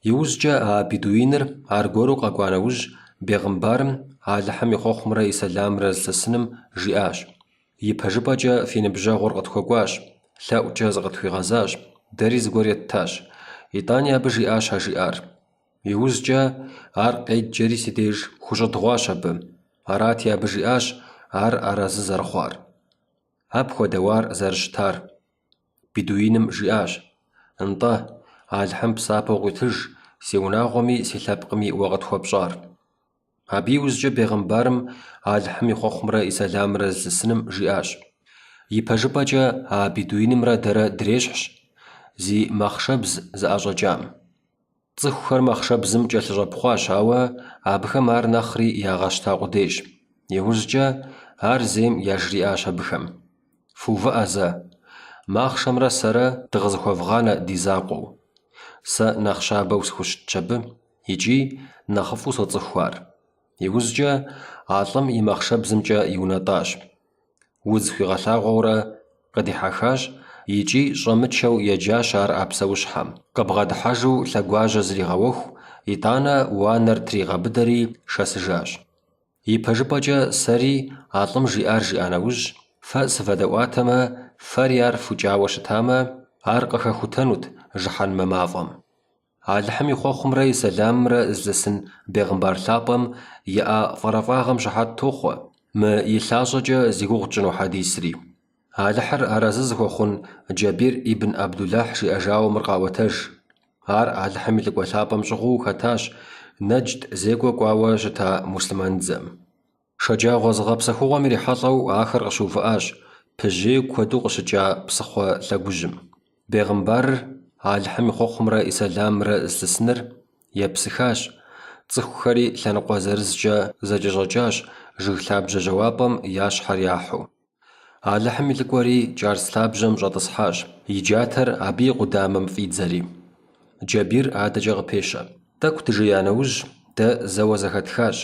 Иужькӏэ а бедуиныр аргуэру къэкӏуа нэужь, бегъымбарым, Алыхьым и хъуэхъумрэ и сэламрэ зылъысыным, жиӏащ, Ипэжыпӏэкӏэ фи ныбжьэгъур къытхуэкӏуащ, лъэӏукӏэ зыкъытхуигъэзащ, дэри зыгуэр еттащ. Итӏани абы жиӏащ а жиӏар. Иужькӏэ ар къеджэри си деж хущӏыдгъуащ абы. Арати, абы жиӏащ ар арэзы зэрыхъуар. Апхуэдэу ар зэрыщытар. Бедуиным жиӏащ, Нтӏэ, Алыхьым псапэу къуитыж си унагъуэми си лъэпкъми уэ къытхуэпщӏар. Абы иужькӏэ бегъымбарым Алыхьым и хъуэхъумрэ и сэламрэ зылъысыным жиӏащ, Ипэжыпӏэкӏэ а бедуинымрэ дэрэ дрещхьщ зи махъшэбз зыӏэщӏэкӏам. Цӏыхухэр махъшэбзым кӏэлъыщӏэпхъуащ, ауэ абыхэм ар нэхъри ягъэщта къудейщ. Иужькӏэ ар зейм яжриӏащ абыхэм, Фыувыӏэ зэ, махъшэмрэ сэрэ дыкъызэхуэвгъанэ ди закъуэу. Сэ нэхъ щабэу сыхущытщ абы икӏи нэхъыфӏу соцӏыху ар. Иужькӏэ а лӏым и махъшэбзымкӏэ иунэтӏащ. Удз хуигъэлъагъуэурэ къыдихьэхащ икӏи щӏэмычэу еджащ ар а псэущхьэм. Къыбгъэдыхьэжу лъэгуажьэ зригъэуэху, итӏанэ уанэр тригъэбыдэри шэсыжащ. Ипэжыпӏэкӏэ сэри а лӏым жиӏар жиӏа нэужь, фэ сывэдэӏуатэмэ, фэри ар фукӏауэ щытамэ, ар къыхэхутэнут жыхьэнмэ мафӏэм. Алыхьым и хъуэхъумрэ и сэламымрэ зылъысын бегъымбар лъапӏэм иӏа фӏэрафӏагъэм щыхьэт тохъуэ мы и лъащӏэкӏэ зи гугъу тщӏыну хьэдисри. Алыхьыр арэзы зыхуэхъун Джабир ибн Абдулахь жиӏэжауэ мыр къаӏуэтэж. Ар Алыхьым и лӏыкӏуэ лъапӏэм щӏыгъуу хэтащ Нэджд зекӏуэ кӏуауэ щыта муслъымэныдзэм. Шэджагъуэ зыгъэпсэхугъуэм ирихьэлӏэу ахэр къыщыувыӏащ пыжьей куэду къыщыкӏа псыхъуэ лъэгужьым. Бегъымбарыр, Алыхьым и хъуэхъумрэ и сэламымрэ зылъысыныр, епсыхащ, цӏыхухэри лъэныкъуэ зырызкӏэ зэкӏэщӏэкӏащ жыг лъабжьэ жьауапӏэм я щхьэр яхьу. Алыхьым и лӏыкӏуэри кӏарц лъабжьэм щӏэтӏысхьащ, и джатэр абы и къудамэм фӏидзэри. Джабир адэкӏэ къыпещэ. Тӏэкӏу дыжея нэужь, дэ зэуэ зэхэтхащ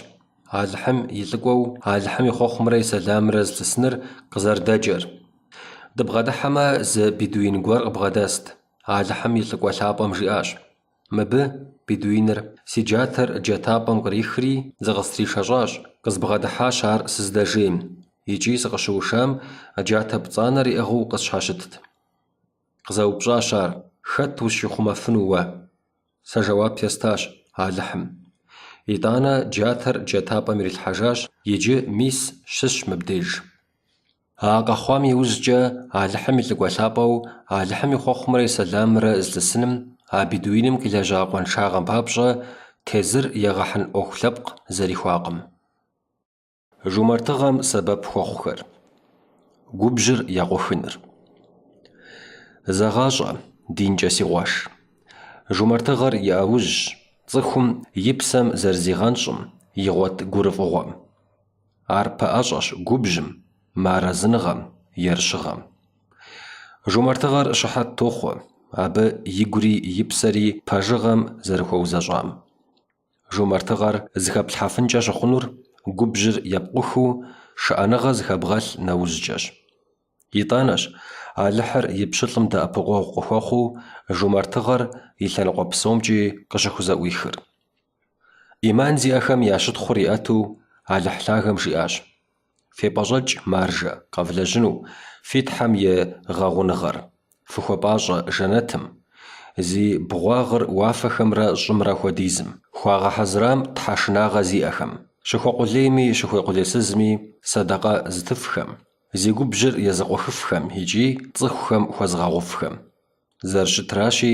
Алыхьым и лӏыкӏуэу Алыхьым и хъуэхъумрэ и сэламымрэ зылъысыныр къызэрыдэджэр. Дыбгъэдыхьэмэ, зы бедуин гуэр къыбгъэдэст. Алыхьым и лӏыкӏуэ лъапӏэм жиӏащ, Мыбы, бедуиныр, си джатэр джатапӏэм кърихри, зыкъыстришэщӏащ, къызбгъэдыхьащ ар сыздэжейм, икӏи сыкъыщыушам джатэ пцӏанэр иӏыгъыу къысщхьэщытт. Къызэупщӏащ ар, Хэт ущихъумэфыну уэ? Сэ жэуап естащ, Алыхьым. Итӏанэ джатэр джатапӏэм ирилъхьэжащ, иджы мис щысщ мыбдеж. А къэхъуам иужькӏэ Алыхьым и лӏыкӏуэ лъапӏэу Алыхьым и хъуэхъумрэ и сэламымрэ зылъысыным а бедуиным къилэжьа къуаншагъэм папщӏэ тезыр егъэхьын ӏуэху лъэпкъ зэрихуакъым. Жумартыгъэм сэбэп хуэхъухэр. Губжьыр екъухыныр. Зэгъащӏэ, динкӏэ си къуэш. Жумартыгъэр и ӏэужьщ цӏыхум и псэм зэрызигъэнщӏым, игъуэт гурыфӏыгъуэм. Ар пэӏэщӏэщ губжьым, мыарэзыныгъэм, ерыщыгъэм. Жумартыгъэр щыхьэт тохъуэ абы игури и псэри пэжыгъэм зэрыхуэузэщӏам. Жумартыгъэр зыхэплъхьэфынкӏэ щыхъунур губжьыр епкъухыу шыӏэныгъэ зыхэбгъэлъ нэужькӏэщ. Итӏанэщ Алыхьыр и пщылӏым дэӏэпыкъуэгъу къыхуэхъуу жумартыгъэр и лъэныкъуэ псомкӏи къыщыхузэӏуихыр. Ӏиман зиӏэхэм я щытхъур иӏэту Алыхь Лъагэм жиӏащ, Фепӏэщӏэкӏ, маржэ, къэвлэжьыну фи Тхьэм и гъэгъуныгъэр, фыхуэпӏащӏэ жэнэтым, зи бгъуагъыр уафэхэмрэ щӏымрэ хуэдизым, хуагъэхьэзырам тхьэшынагъэ зиӏэхэм, щыхуэкъулейми щыхуэкъулейсызми сэдэкъэ зытыфхэм, зи губжьыр езыкъухыфхэм икӏи цӏыхухэм хуэзыгъэгъуфхэм. Зэрыщытращи,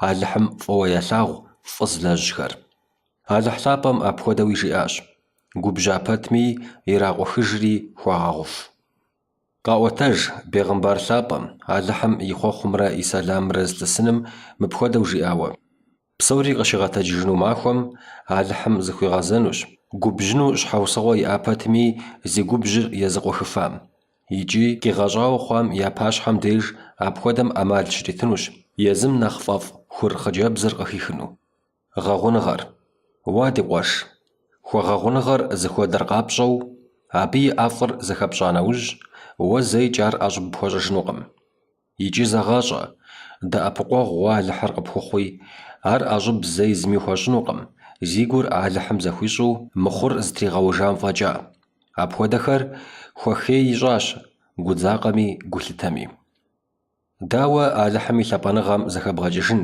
Алыхьым фӏыуэ елъагъу фӏы зылэжьхэр. Алыхь лъапӏэм апхуэдэуи жиӏащ, Губжьа пэтми, иракъухыжри хуагъэгъуф. Къаӏуэтэж бегъымбар лъапӏэм, Алыхьым и хъуэхъумрэ и сэламымрэ зылъысыным мыпхуэдэу жиӏауэ, Псори къыщигъэтэджыжыну махуэм Алыхьым зыхуигъэзэнущ, губжьыну щхьэусыгъуэ иӏа пэтми, зи губжьыр езыкъухыфам. Икӏи къигъэщӏауэ хъуам я пащхьэм деж апхуэдэм ӏэмал щритынущ езым нэхъ фӏэфӏ хур хъыджэбзыр къыхихыну. Гъэгъуныгъэр. Уа, ди къуэш, хуэгъэгъуныгъэр зыхуэдэр къапщӏэу, абы и ӏэфӏыр зэхэпщӏа нэужь, уэ зэикӏ ар ӏэщӏыб пхуэщӏыжынукъым. Икӏи зэгъащӏэ, дэӏэпыкъуэгъу уэ Алыхьыр къыпхухъуи, ар ӏэщӏыб зэи зыми хуэщӏынукъым, зи гур Алыхьым зэхуищӏу мыхъур зытригъэужам фӏэкӏа. Апхуэдэхэр хуэхей ищӏащ гудзакъэми гулъытэми. Дауэ Алыхьым и лъапӏэныгъэм зэхэбгъэкӏыжын,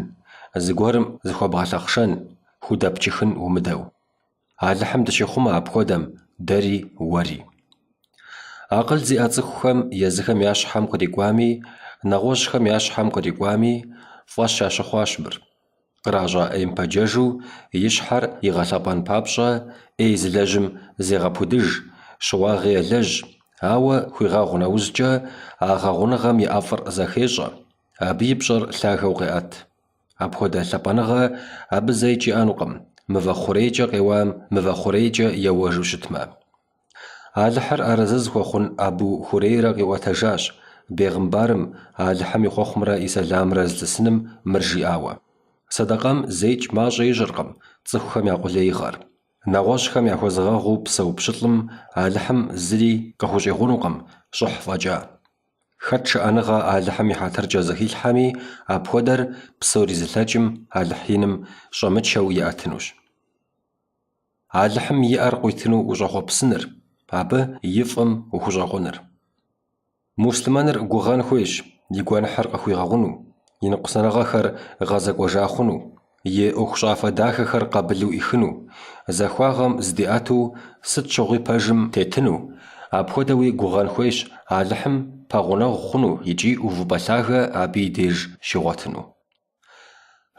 зыгуэрым зыхуэбгъэлъэхъшэн, худэпчыхын умыдэу? Алыхьым дыщихъумэ апхуэдэм дэри уэри. Акъыл зиӏэ цӏыхухэм езыхэм я щхьэм кърикӏуами, нэгъуэщӏхэм я щхьэм кърикӏуами, фӏэщ ящыхъуащ мыр. Къращӏа ӏейм пэджэжу и щхьэр игъэлъэпӏэн папщӏэ ӏей зылэжьым зегъэпудыж, щыуагъи елэжь, ауэ хуигъэгъу нэужькӏэ а гъэгъуныгъэм и ӏэфӏыр зэхещӏэ, абы и пщӏэр лъагэу къеӏэт. Апхуэдэ лъапӏэныгъэ абы зэикӏ иӏэнукъым, мывэ хъурейкӏэ къеуам мывэ хъурейкӏэ еуэжу щытмэ. Алыхьыр арэзы зыхуэхъун Абу Хурейрэ къиӏуэтэжащ бегъымбарым Алыхьым и хъуэхъумрэ и сэламрэ зылъысыным мыр жиӏауэ, Сэдэкъэм зэикӏ мащӏэ ищӏыркъым цӏыхухэм я къулеигъэр. Нэгъуэщӏхэм яхуэзыгъэгъуу псэу пщылӏым Алыхьым зыри къыхущӏигъунукъым щӏыхь фӏэкӏа. Хэт шыӏэныгъэ Алыхьым и хьэтыркӏэ зэхилъхьэми, апхуэдэр псори зылъэкӏым Алыхь иным щӏэмычэу иӏэтынущ. Алыхьым и ӏэр къуитыну ущӏэхъуэпсыныр, абы и фӏым ухущӏэкъуныр. Муслъымэныр гугъэн хуейщ и гуэныхьыр къыхуигъэгъуну, и ныкъусаныгъэхэр гъэзэкӏуэжа хъуну, и ӏуэхущӏафэ дахэхэр къабылу ӏихыну, захуагъэм зыдиӏэту сыт щыгъуи пэжым тетыну, апхуэдэуи гугъэн хуейщ Алыхьым пэгъунэгъу хъуну икӏи увыпӏэ лъагэ абы и деж щигъуэтыну.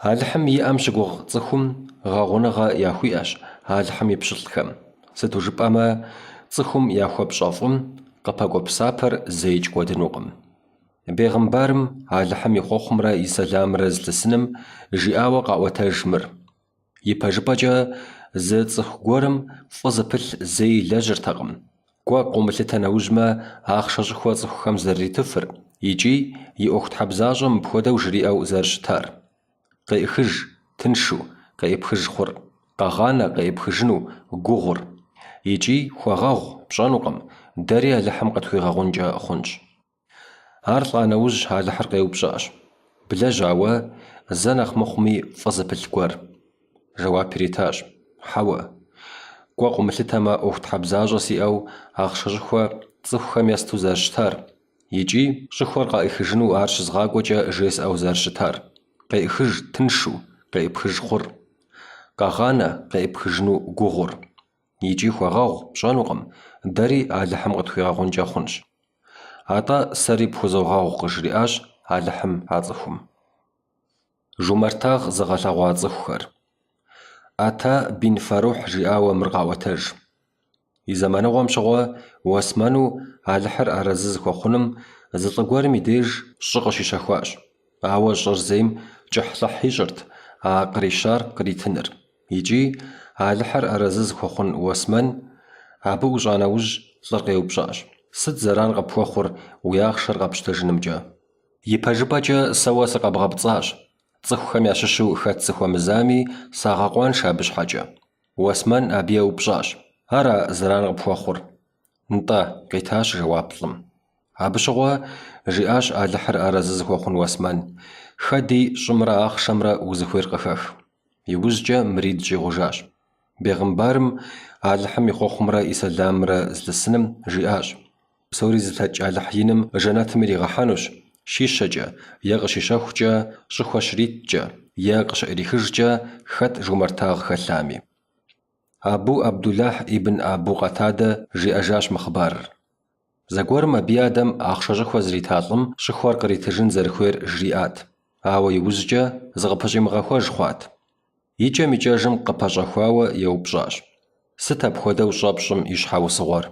Алыхьым и ӏэм щыгугъ цӏыхум гъэгъуныгъэ яхуиӏэщ Алыхьым и пщылӏхэм, сыту жыпӏэмэ, цӏыхум яхуэпщӏэ фӏым къыпэкӏуэ псапэр зэикӏ кӏуэдынукъым. Бегъымбарым Алыхьым и хъуэхъумрэ и сэламрэ зылъысыным жиӏауэ къаӏуэтэж мыр. Ипэжыпӏэкӏэ, зы цӏыху гуэрым фӏы зыпылъ зэи илэжьыртэкъым, кӏуэ къыумылъытэ нэужьмэ, ахъшэ щӏыхуэ цӏыхухэм зэрыритыфыр икӏи и ӏуэхутхьэбзащӏэм мыпхуэдэу жриӏэу зэрыщытар. Къеӏыхыж, тыншу, къеӏыпхыж хъур, къэгъанэ къеӏыпхыжыну гугъур. Икӏи хуэгъэгъу пщӏэнукъым, дэри Алыхьым къытхуигъэгъункӏэ хъунщ. Ар лӏа нэужь Алыхьыр къеупщӏащ. Блэжьа уэ зэ нэхъ мыхъуми фӏы зыпылъ гуэр? Жэуап иритащ. Хьэуэ. Кӏуэ къыумылъытэмэ, ӏуэхутхьэбзащӏэ сиӏэу ахъшэ щӏыхуэ цӏыхухэм есту зэрыщытар, икӏи щӏыхуэр къаӏихыжыну ар щызгъакӏуэкӏэ жесӏэу зэрыщытар. Къеӏыхыж тыншу, къеӏыпхыж хъур. Къэгъанэ къеӏыпхыжыну гугъур. Икӏи хуэгъэгъу пщӏэнукъым, дэри Алыхьым къытхуигъэгъункӏэ хъунщ. Атӏэ сэри пхузогъэгъу, къыжриӏащ Алыхьым а цӏыхум. Жумартагъ зыгъэлъэгъуа цӏыхухэр. Ата бин Фарухь жиӏауэ мыр къаӏуэтэж. И зэманыгъуэм щыгъуэ Уэсмэну Алыхьыр арэзы зыхуэхъуным зы лӏы гуэрым и деж щӏы къыщищэхуащ, ауэ щӏыр зейм кӏыхьлӏыхь ищӏырт а кърищар къритыныр. Икӏи Алыхьыр арэзы зыхуэхъун Уэсмэн абы ӏущӏа нэужь лӏыр къеупщӏащ, Сыт зэран къыпхуэхъур уи ахъшэр къэпщтэжынымкӏэ? Ипэжыпӏэкӏэ сэ уэ сыкъэбгъэпцӏащ, цӏыхухэм ящыщу хэт сыхуэмызами, сагъэкъуаншэ абы щхьэкӏэ. Уэсмэн абы еупщӏащ, Ара зэран къыпхуэхъур? Нтӏэ, къитащ жэуап лӏым. Абы щыгъуэ жиӏащ Алыхьыр арэзы зыхуэхъун Уэсмэн, Хэди щӏымрэ ахъшэмрэ узыхуейр къыхэх. Иужькӏэ мыри дыщӏигъужащ. Бегъымбарым, Алыхьым и хъуэхъумрэ и сэламымрэ зылъысыным, жиӏащ, Псори зылъэкӏ Алыхь иным жэнэтым иригъэхьэнущ, щищэкӏэ е къыщищэхукӏэ, щӏыхуэ щриткӏэ е къыщыӏрихыжкӏэ хэт жумартагъ хэлъами. Абу Абдулахь ибн Абу Къэтадэ жиӏэжащ мы хъыбарыр. Зэгуэрым абы и адэм ахъшэ щӏыхуэ зрита лӏым щӏыхуэр къритыжын зэрыхуейр жриӏат, ауэ иужькӏэ зыкъыпэщӏимыгъэхуэж хъуат. Икӏэм-икӏэжым къыпэщӏэхуауэ еупщӏащ. Сыт апхуэдэу щӏэпщӏым и щхьэусыгъуэр?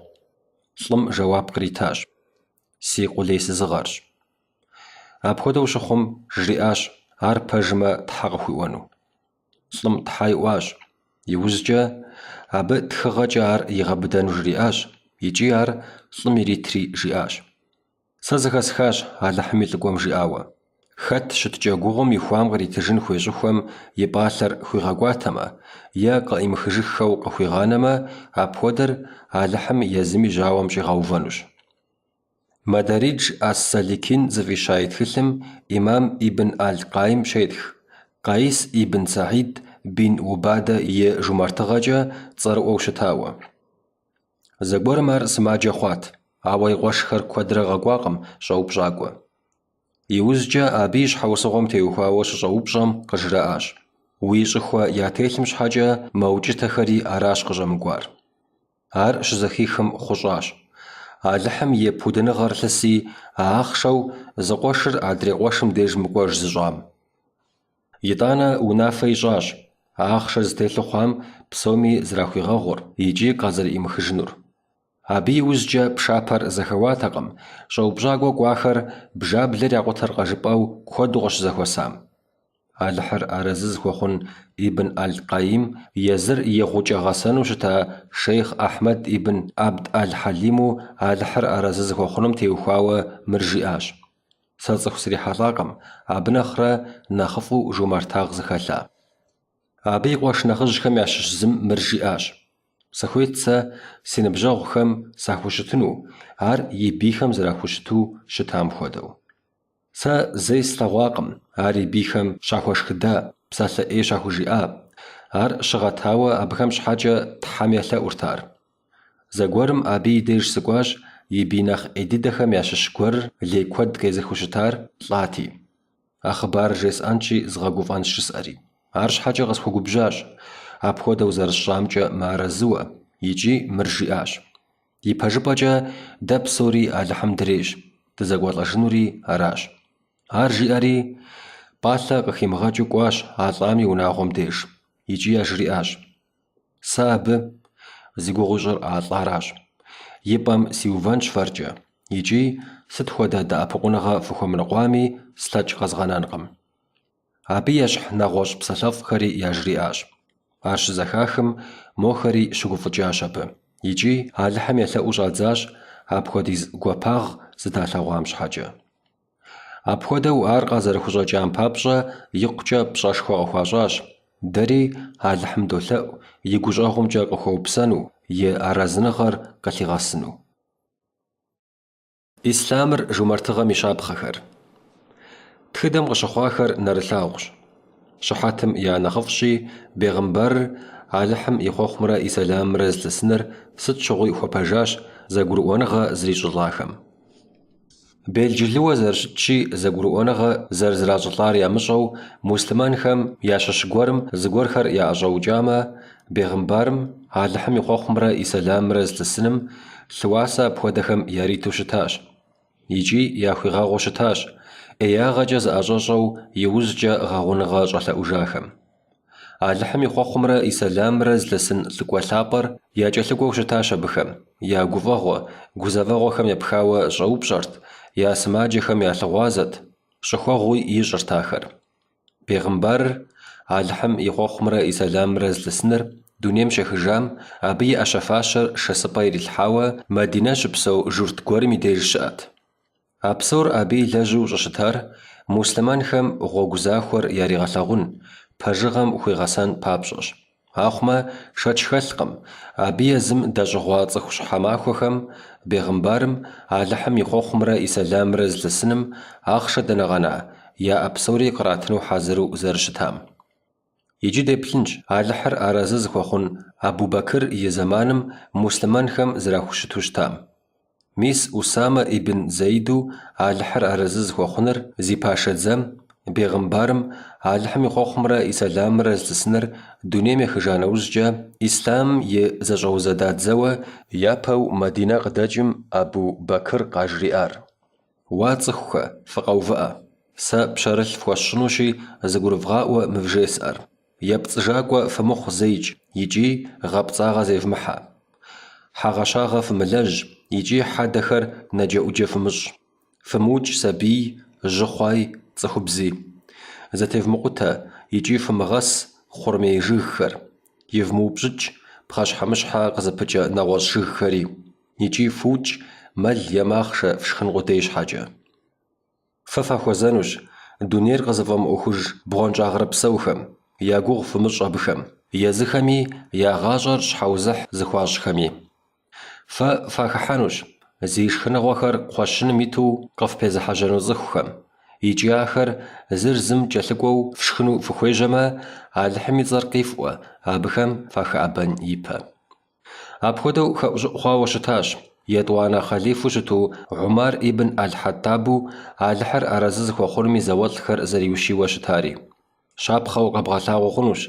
Лӏым жэуап къритащ. Си къулейсызыгъэрщ. Апхуэдэу щыхъум, жриӏащ ар пэжмэ тхьэ къыхуиӏуэну. Лӏым тхьэ иӏуащ. Иужькӏэ абы тхыгъэкӏэ ар игъэбыдэну жриӏащ икӏи ар лӏым иритри жиӏащ. Сэ зэхэсхащ Алыхьым и лӏыкӏуэм жиӏауэ, Хэт щытыкӏэ гугъум ихуам къритыжын хуей щӏыхуэм и пӏалъэр хуигъэкӏуатэмэ е къыӏимыхыжыххэу къыхуигъанэмэ, апхуэдэр Алыхьым езым и жьауэм щӏигъэувэнущ. Мадаридж ас-Саликин зыфӏища и тхылъым имам Ибн аль-Къаим щетх, Къаис ибн Саид бин Убадэ и жумартыгъэкӏэ цӏэрыӏуэу щытауэ. Зэгуэрым ар сымаджэ хъуат, ауэ и къуэшхэр куэдрэ къэкӏуакъым щӏэупщӏакӏуэ. Иужькӏэ абы и щхьэусыгъуэм теухуауэ щыщӏэупщӏэм къыжраӏащ, Уи щӏыхуэ ятелъым щхьэкӏэ мэукӏытэхэри аращ къыщӏэмыкӏуар. Ар щызэхихым хъущӏащ. Алыхьым и пудыныгъэр лъыси а ахъшэу зы къуэшыр адрей къуэшым деж мыкӏуэж зыщӏам. Итӏанэ унафэ ищӏащ а ахъшэр зытелъу хъуам псоми зэрахуигъэгъур икӏи къазэрыӏимыхыжынур. Абы иужькӏэ пшапэр зэхэуатэкъым, щӏэупщӏакӏуэ кӏуахэр бжаблэр якъутэркъэ жыпӏэу куэду къыщызэхуэсам. Алыхьыр арэзы зыхуэхъун Ибн аль-Къаим езыр и гъукӏэ гъэсэну щыта шейхъ Ахьмэд ибн Абд аль-Хьэлиму Алыхьыр арэзы зыхуэхъунум теухуауэ мыр жиӏащ, Сэ цӏыху срихьэлӏакъым, абы нэхърэ нэхъыфӏу жумартагъ зыхэлъа. Абы и къуэш нэхъыжьхэм ящыщ зым мыр жиӏащ, Сыхуейт сэ си ныбжьэгъухэм сахущытыну, ар и бийхэм зэрахущыту щытам хуэдэу. Сэ зэи слъэгъуакъым ар и бийхэм щахуэшхыда, псалъэ ӏей щахужиӏа. Ар щыгъэтауэ абыхэм щхьэкӏэ Тхьэм елъэӏурт ар. Зэгуэрым абы и деж сыкӏуащ, и бий нэхъ ӏей дыдэхэм ящыщ гуэрыр лей куэд къезыхыу щытар лӏати. А хъыбарыр жесӏэнщи, згъэгуфӏэнщ жысӏэри. Арщхьэкӏэ къысхуэгубжьащ, апхуэдэу зэрысщӏамкӏэ мыарэзыуэ, икӏи мыр жиӏащ. Ипэжыпӏэкӏэ дэ псори Алыхьым дрейщ, дызэкӏуэлӏэжынури аращ. Ар жиӏэри, пӏалъэ къыхимыгъэкӏыу кӏуащ а лӏам и унагъуэм деж, икӏи яжриӏащ, Сэ абы, зи гугъу ищӏыр а лӏаращ, и пӏэм сиувэнщ фэркӏэ, икӏи сыт хуэдэ дэӏэпыкъуныгъэ фыхуэмыныкъуами, слъэкӏ къэзгъэнэнкъым. Абы ещхь нэгъуэщӏ псалъэфӏхэри яжриӏащ. Ар щызэхахым, мохэри щыгуфӏыкӏащ абы, икӏи Алыхьым елъэӏуу щӏадзащ апхуэдиз гуапагъ зыдалъэгъуам щхьэкӏэ. Апхуэдэу ар къазэрыхущӏэкӏам папщӏэ икъукӏэ пщӏэшхуэ къыхуащӏащ. Дэри Алыхьым долъэӏу и гущӏэгъумкӏэ къыхуэупсэну, и арэзыныгъэр къылъигъэсыну. Ислъамыр жумартыгъэм и щапхъэхэр. Тхыдэм къыщыхъуахэр нэрылъагъущ. Щыхьэтым я нэхъыфӏщи, бегъымбарыр Алыхьым и хъуэхъумрэ и сэламымрэ зылъысыныр сыт щыгъуи хуэпэжащ зэгурыӏуэныгъэ зрищӏылӏахэм. Белджылыуэ зэрыщытщи, зэгурыӏуэныгъэ зэрызэращӏылӏар ямыщӏэу, муслъымэнхэм ящыщ гуэрым зыгуэрхэр яӏэщӏэукӏамэ, бегъымбарым, Алыхьым и хъуэхъумрэ и сэламымрэ зылъысыным, лъыуасэ апхуэдэхэм яриту щытащ. Икӏи яхуигъэгъуу щытащ, ӏеягъэкӏэ зыӏэщӏэщӏэу иужькӏэ гъэгъуныгъэ щӏэлъэӏужахэм. Алыхьым и хъуэхъумрэ и сэламымрэ зылъысын лӏыкӏуэ лъапӏэр якӏэлъыкӏуэу щытащ абыхэм, я гуфӏэгъуэ, гузэвэгъуэхэм епхауэ щӏэупщӏэрт, я сымаджэхэм ялъыгъуазэт, щӏыхуэгъуи ищӏырт ахэр. Бегъымбарыр, Алыхьым и хъуэхъумрэ и сэламымрэ зылъысыныр, дунейм щехыжам, абы и ӏэщэ-фащэр шэсыпӏэ ирилъхьауэ Мадинэ щыпсэу журт гуэрым и деж щыӏэт. А псор абы илэжьу щӏыщытар муслъымэнхэм гъуэгу захуэр яригъэлъагъун, пэжыгъэм хуигъэсэн папщӏэщ. Ахъумэ, шэч хэлъкъым, абы езым дэщӏыгъуа цӏыху щхьэмахуэхэм, бегъымбарым, Алыхьым и хъуэхъумрэ и сэламымрэ зылъысыным, ахъшэ дэнэ къэна, яӏэ псори къратыну хьэзыру зэрыщытам. Иджы деплъынщ Алыхьыр арэзы зыхуэхъун Абу Бэкыр и зэманым муслъымэнхэм зэрахущыту щытам. Мис Усамэ ибн Зэиду Алыхьыр арэзы зыхуэхъуныр зи пашэ дзэм, бегъымбарым, Алыхьым и хъуэхъумрэ и сэламымрэ зылъысыныр дунейм ехыжа нэужькӏэ, ислъамым и зэщӏэузэда дзэуэ япэу Мадинэ къыдэкӏым Абу Бэкыр къажриӏар. Уа цӏыхухэ, фыкъэувыӏэ. Сэ пщэрылъ фхуэсщӏынущи, зыгурывгъаӏуэ мы вжесӏэр. Епцӏыжакӏуэ фымыхъу зэикӏ икӏи гъэпцӏагъэ зевмыхьэ. Хьэгъэщагъэ фымылэжь икӏи хьэдэхэр нэджэӏуджэ фымыщӏ. Фымыукӏ сабий, жьы хъуай, цӏыхубзи. Зэтевмыкъутэ икӏи фымыгъэс хъурмей жыгхэр. Ивмыупщӏыкӏ пхъэщхьэмыщхьэ къызыпыкӏэ нэгъуэщӏ жыгхэри. Икӏи фыукӏ мэл е махъшэ фшхын къудей щхьэкӏэ. Фэ фахуэзэнущ дунейр къызыфӏэмыӏуэхуж бгъуэнщӏагърыпсэухэм, я гугъу фымыщӏ абыхэм, езыхэми я гъащӏэр щхьэузыхь зыхуащӏхэми. Фэ фахыхьэнущ зи шхыныгъуэхэр кхъуэщыным иту къыфпезыхьэжьэну цӏыхухэм, икӏи ахэр зыр зым кӏэлъыкӏуэу фшхыну фыхуежьэмэ, Алыхьым и цӏэр къифӏуэ абыхэм фахэӏэбэн ипэ. Апхуэдэу хэӏущӏыӏу хъуауэ щытащ етӏуанэ хъалифу щыту Умар ибн аль-Хьэттабу Алыхьыр арэзы зыхуэхъунум и зауэлӏхэр зэриущийуэ щытари. Щапхъэу къэбгъэлъагъуэ хъунущ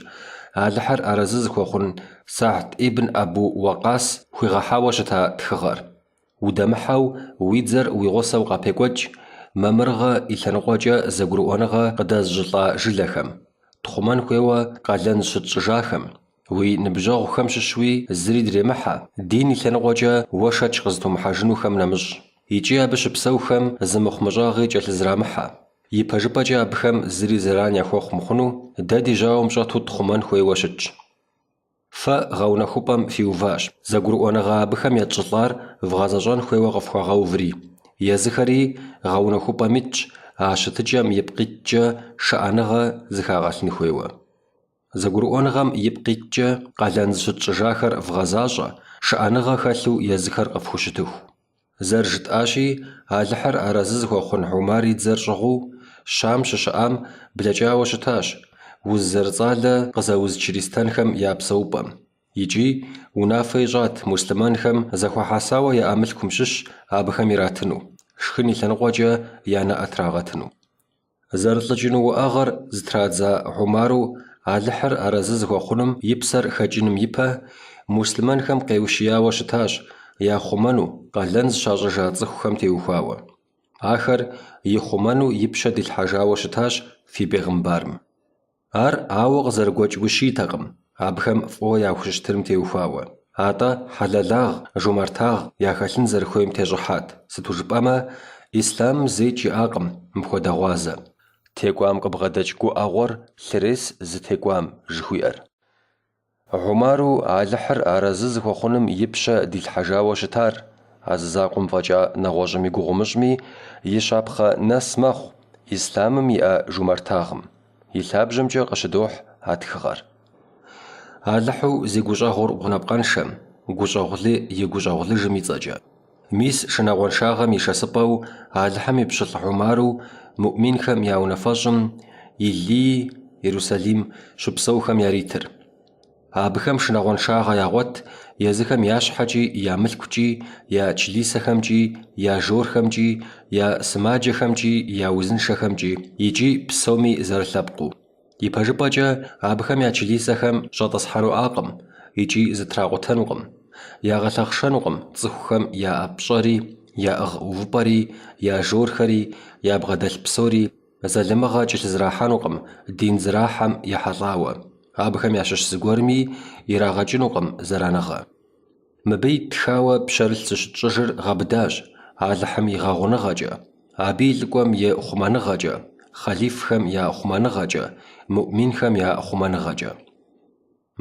Алыхьыр арэзы зыхуэхъун Сэгьд ибн Абу Уэкъас хуигъэхьауэ щыта тхыгъэр. Удэмыхьэу уи дзэр уи гъусэу къапекӏуэкӏ, мамырыгъэ и лъэныкъуэкӏэ зэгурыӏуэныгъэ къыдэзыщӏылӏа жылэхэм, тхъумэн хуейуэ къалэн зыщытщӏыжахэм, уи ныбжьэгъухэм щыщуи зыри дремыхьэ, дин и лъэныкъуэкӏэ уэ шэч къызытумыхьэжынухэм нэмыщӏ, икӏи абы щыпсэухэм зы мыхъумыщӏагъи кӏэлъызрамыхьэ. Ипэжыпӏэкӏэ абыхэм зыри зэран яхуэхъу мыхъуну, дэ ди жьауэм щӏэту тхъумэн хуейуэ щытщ. Фэ гъэунэхупӏэм фиуващ. Зэгурыӏуэныгъэ абыхэм етщӏылӏар вгъэзэщӏэн хуейуэ къыфхуагъэуври. Езыхэри гъэунэхупӏэм итщ, а щытыкӏэм ипкъ иткӏэ шыӏэныгъэ зыхагъэлъын хуейуэ. Зэгурыӏуэныгъэм ипкъ иткӏэ къалэн зыщытщӏыжахэр вгъэзащӏэ, шыӏэныгъэ хэлъу езыхэр къыфхущытыху. Зэрыжытӏащи, Алыхьыр арэзы зыхуэхъун Умар и дзэр щӏыгъуу Щам щыщыӏам блэкӏауэ щытащ уз зэрыцӏалэ къызэуз чристэнхэм я псэупӏэм. Икӏи унафэ ищӏат муслъымэнхэм зэхуахьэсауэ яӏэ мылъкум щыщ абыхэм иратыну, шхын и лъэныкъуэкӏэ я нэӏэ трагъэтыну. Зэрылӏыкӏыну уӏэгъэр зытрадза Умару Алыхьыр арэзы зыхуэхъунум и псэр хэкӏыным ипэ, муслъымэнхэм къеущияуэ щытащ яхъумэну къалэн зыщащӏыжа цӏыхухэм теухуауэ. Ахэр ихъумэну и пщэ дилъхьэжауэ щытащ фи бегъымбарым. Ар ауэ къызэрыгуэкӏ ущийтэкъым, абыхэм фӏыуэ яхущытыным теухуауэ. Атӏэ хьэлэлагъ, жумартагъ яхэлъын зэрыхуейм тещӏыхьат, сыту жыпӏэмэ, ислъамым зэикӏ иӏакъым мыпхуэдэ гъуазэ. Текӏуам къыбгъэдэкӏ гуӏэгъуэр лъырес зытекӏуам, жыхуиӏэр. Умару Алыхьыр арэзы зыхуэхъуным и пщэ дилъхьэжауэ щытар, а зы закъуэм фӏэкӏа нэгъуэщӏым и гугъу умыщӏми, и щапхъэ нэс мэхъу ислъамым иӏэ жумартагъым. И лъабжьэмкӏэ къыщыдохь а тхыгъэр. Алыхьу зи гущӏэгъур гъунапкъэншэм, гущӏэгъулы и гущӏэгъулыжым и цӏэкӏэ. Мис шынагъуэншагъэм и шэсыпӏэу Алыхьым и пщылӏ Умару муӏминхэм я унафэщӏым Илий, Иерусалим, щыпсэухэм яритыр. Абыхэм шынагъуэншагъэ ягъуэт езыхэм я щхьэкӏи, я мылъкукӏи, я члисэхэмкӏи, я жорхэмкӏи, я сымаджэхэмкӏи, я узыншэхэмкӏи, икӏи псоми зэрылъэпкъыу. Ипэжыпӏэкӏэ, абыхэм я члисэхэм щӏэтӏысхьэнуӏакъым икӏи зэтракъутэнукъым. Ягъэлъэхъшэнукъым цӏыхухэм яӏэ пщӏэри, яӏыгъ увыпӏэри, я жорхэри, ябгъэдэлъ псори, залымыгъэ кӏэлъызэрахьэнукъым дин зэрахьэм ехьэлӏауэ. Абыхэм ящыщ зыгуэрми ирагъэкӏынукъым зэраныгъэ. Мыбы иттхауэ пщэрылъ зыщытщӏыжыр гъэбыдащ Алыхьым и гъэгъуныгъэкӏэ, абы и лӏыкӏуэм и хъумэныгъэкӏэ, хъалифхэм я хъумэныгъэкӏэ, муӏминхэм я хъумэныгъэкӏэ.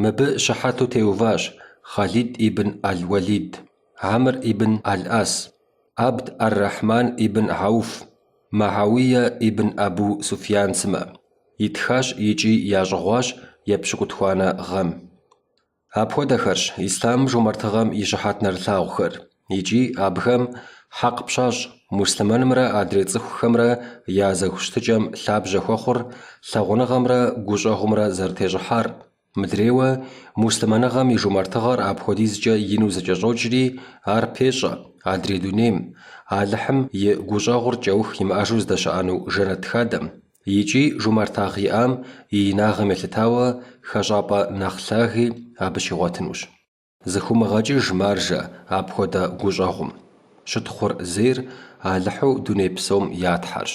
Мыбы щыхьэту теуващ Хъалид ибн аль-Уэлид, Амр ибн аль-Ас, Абд ар-Рахман ибн Гьауф, Мэгьауие ибн Абу Суфьян сымэ. Итхащ икӏи ящӏыгъуащ епщыкӏутхуанэ гъэм. Апхуэдэхэрщ ислъамым жумартыгъэм и щыхьэт нэрылъагъухэр икӏи абыхэм хьэкъ пщащӏ муслъымэнымрэ адрей цӏыхухэмрэ я зэхущытыкӏэм лъабжьэ хуэхъур лъагъуныгъэмрэ гущӏэгъумрэ зэрытещӏыхьар. Мыдрейуэ, муслъымэныгъэм и жумартыгъэр апхуэдизкӏэ ину зэкӏэщӏокӏри, ар пещӏэ адрей дунейм, Алыхьым и гущӏэгъур кӏэух имыӏэжу здэщыӏэну жэнэт хадэм. Икӏи жумартагъ иӏам и инагъым елъытауэ хэщӏапӏэ нэхъ лъаги абы щигъуэтынущ. Зыхыумыгъэкӏыж, маржэ, апхуэдэ гущӏэгъум. Щытхъур зейр Алыхьу дуней псом я Тхьэрщ.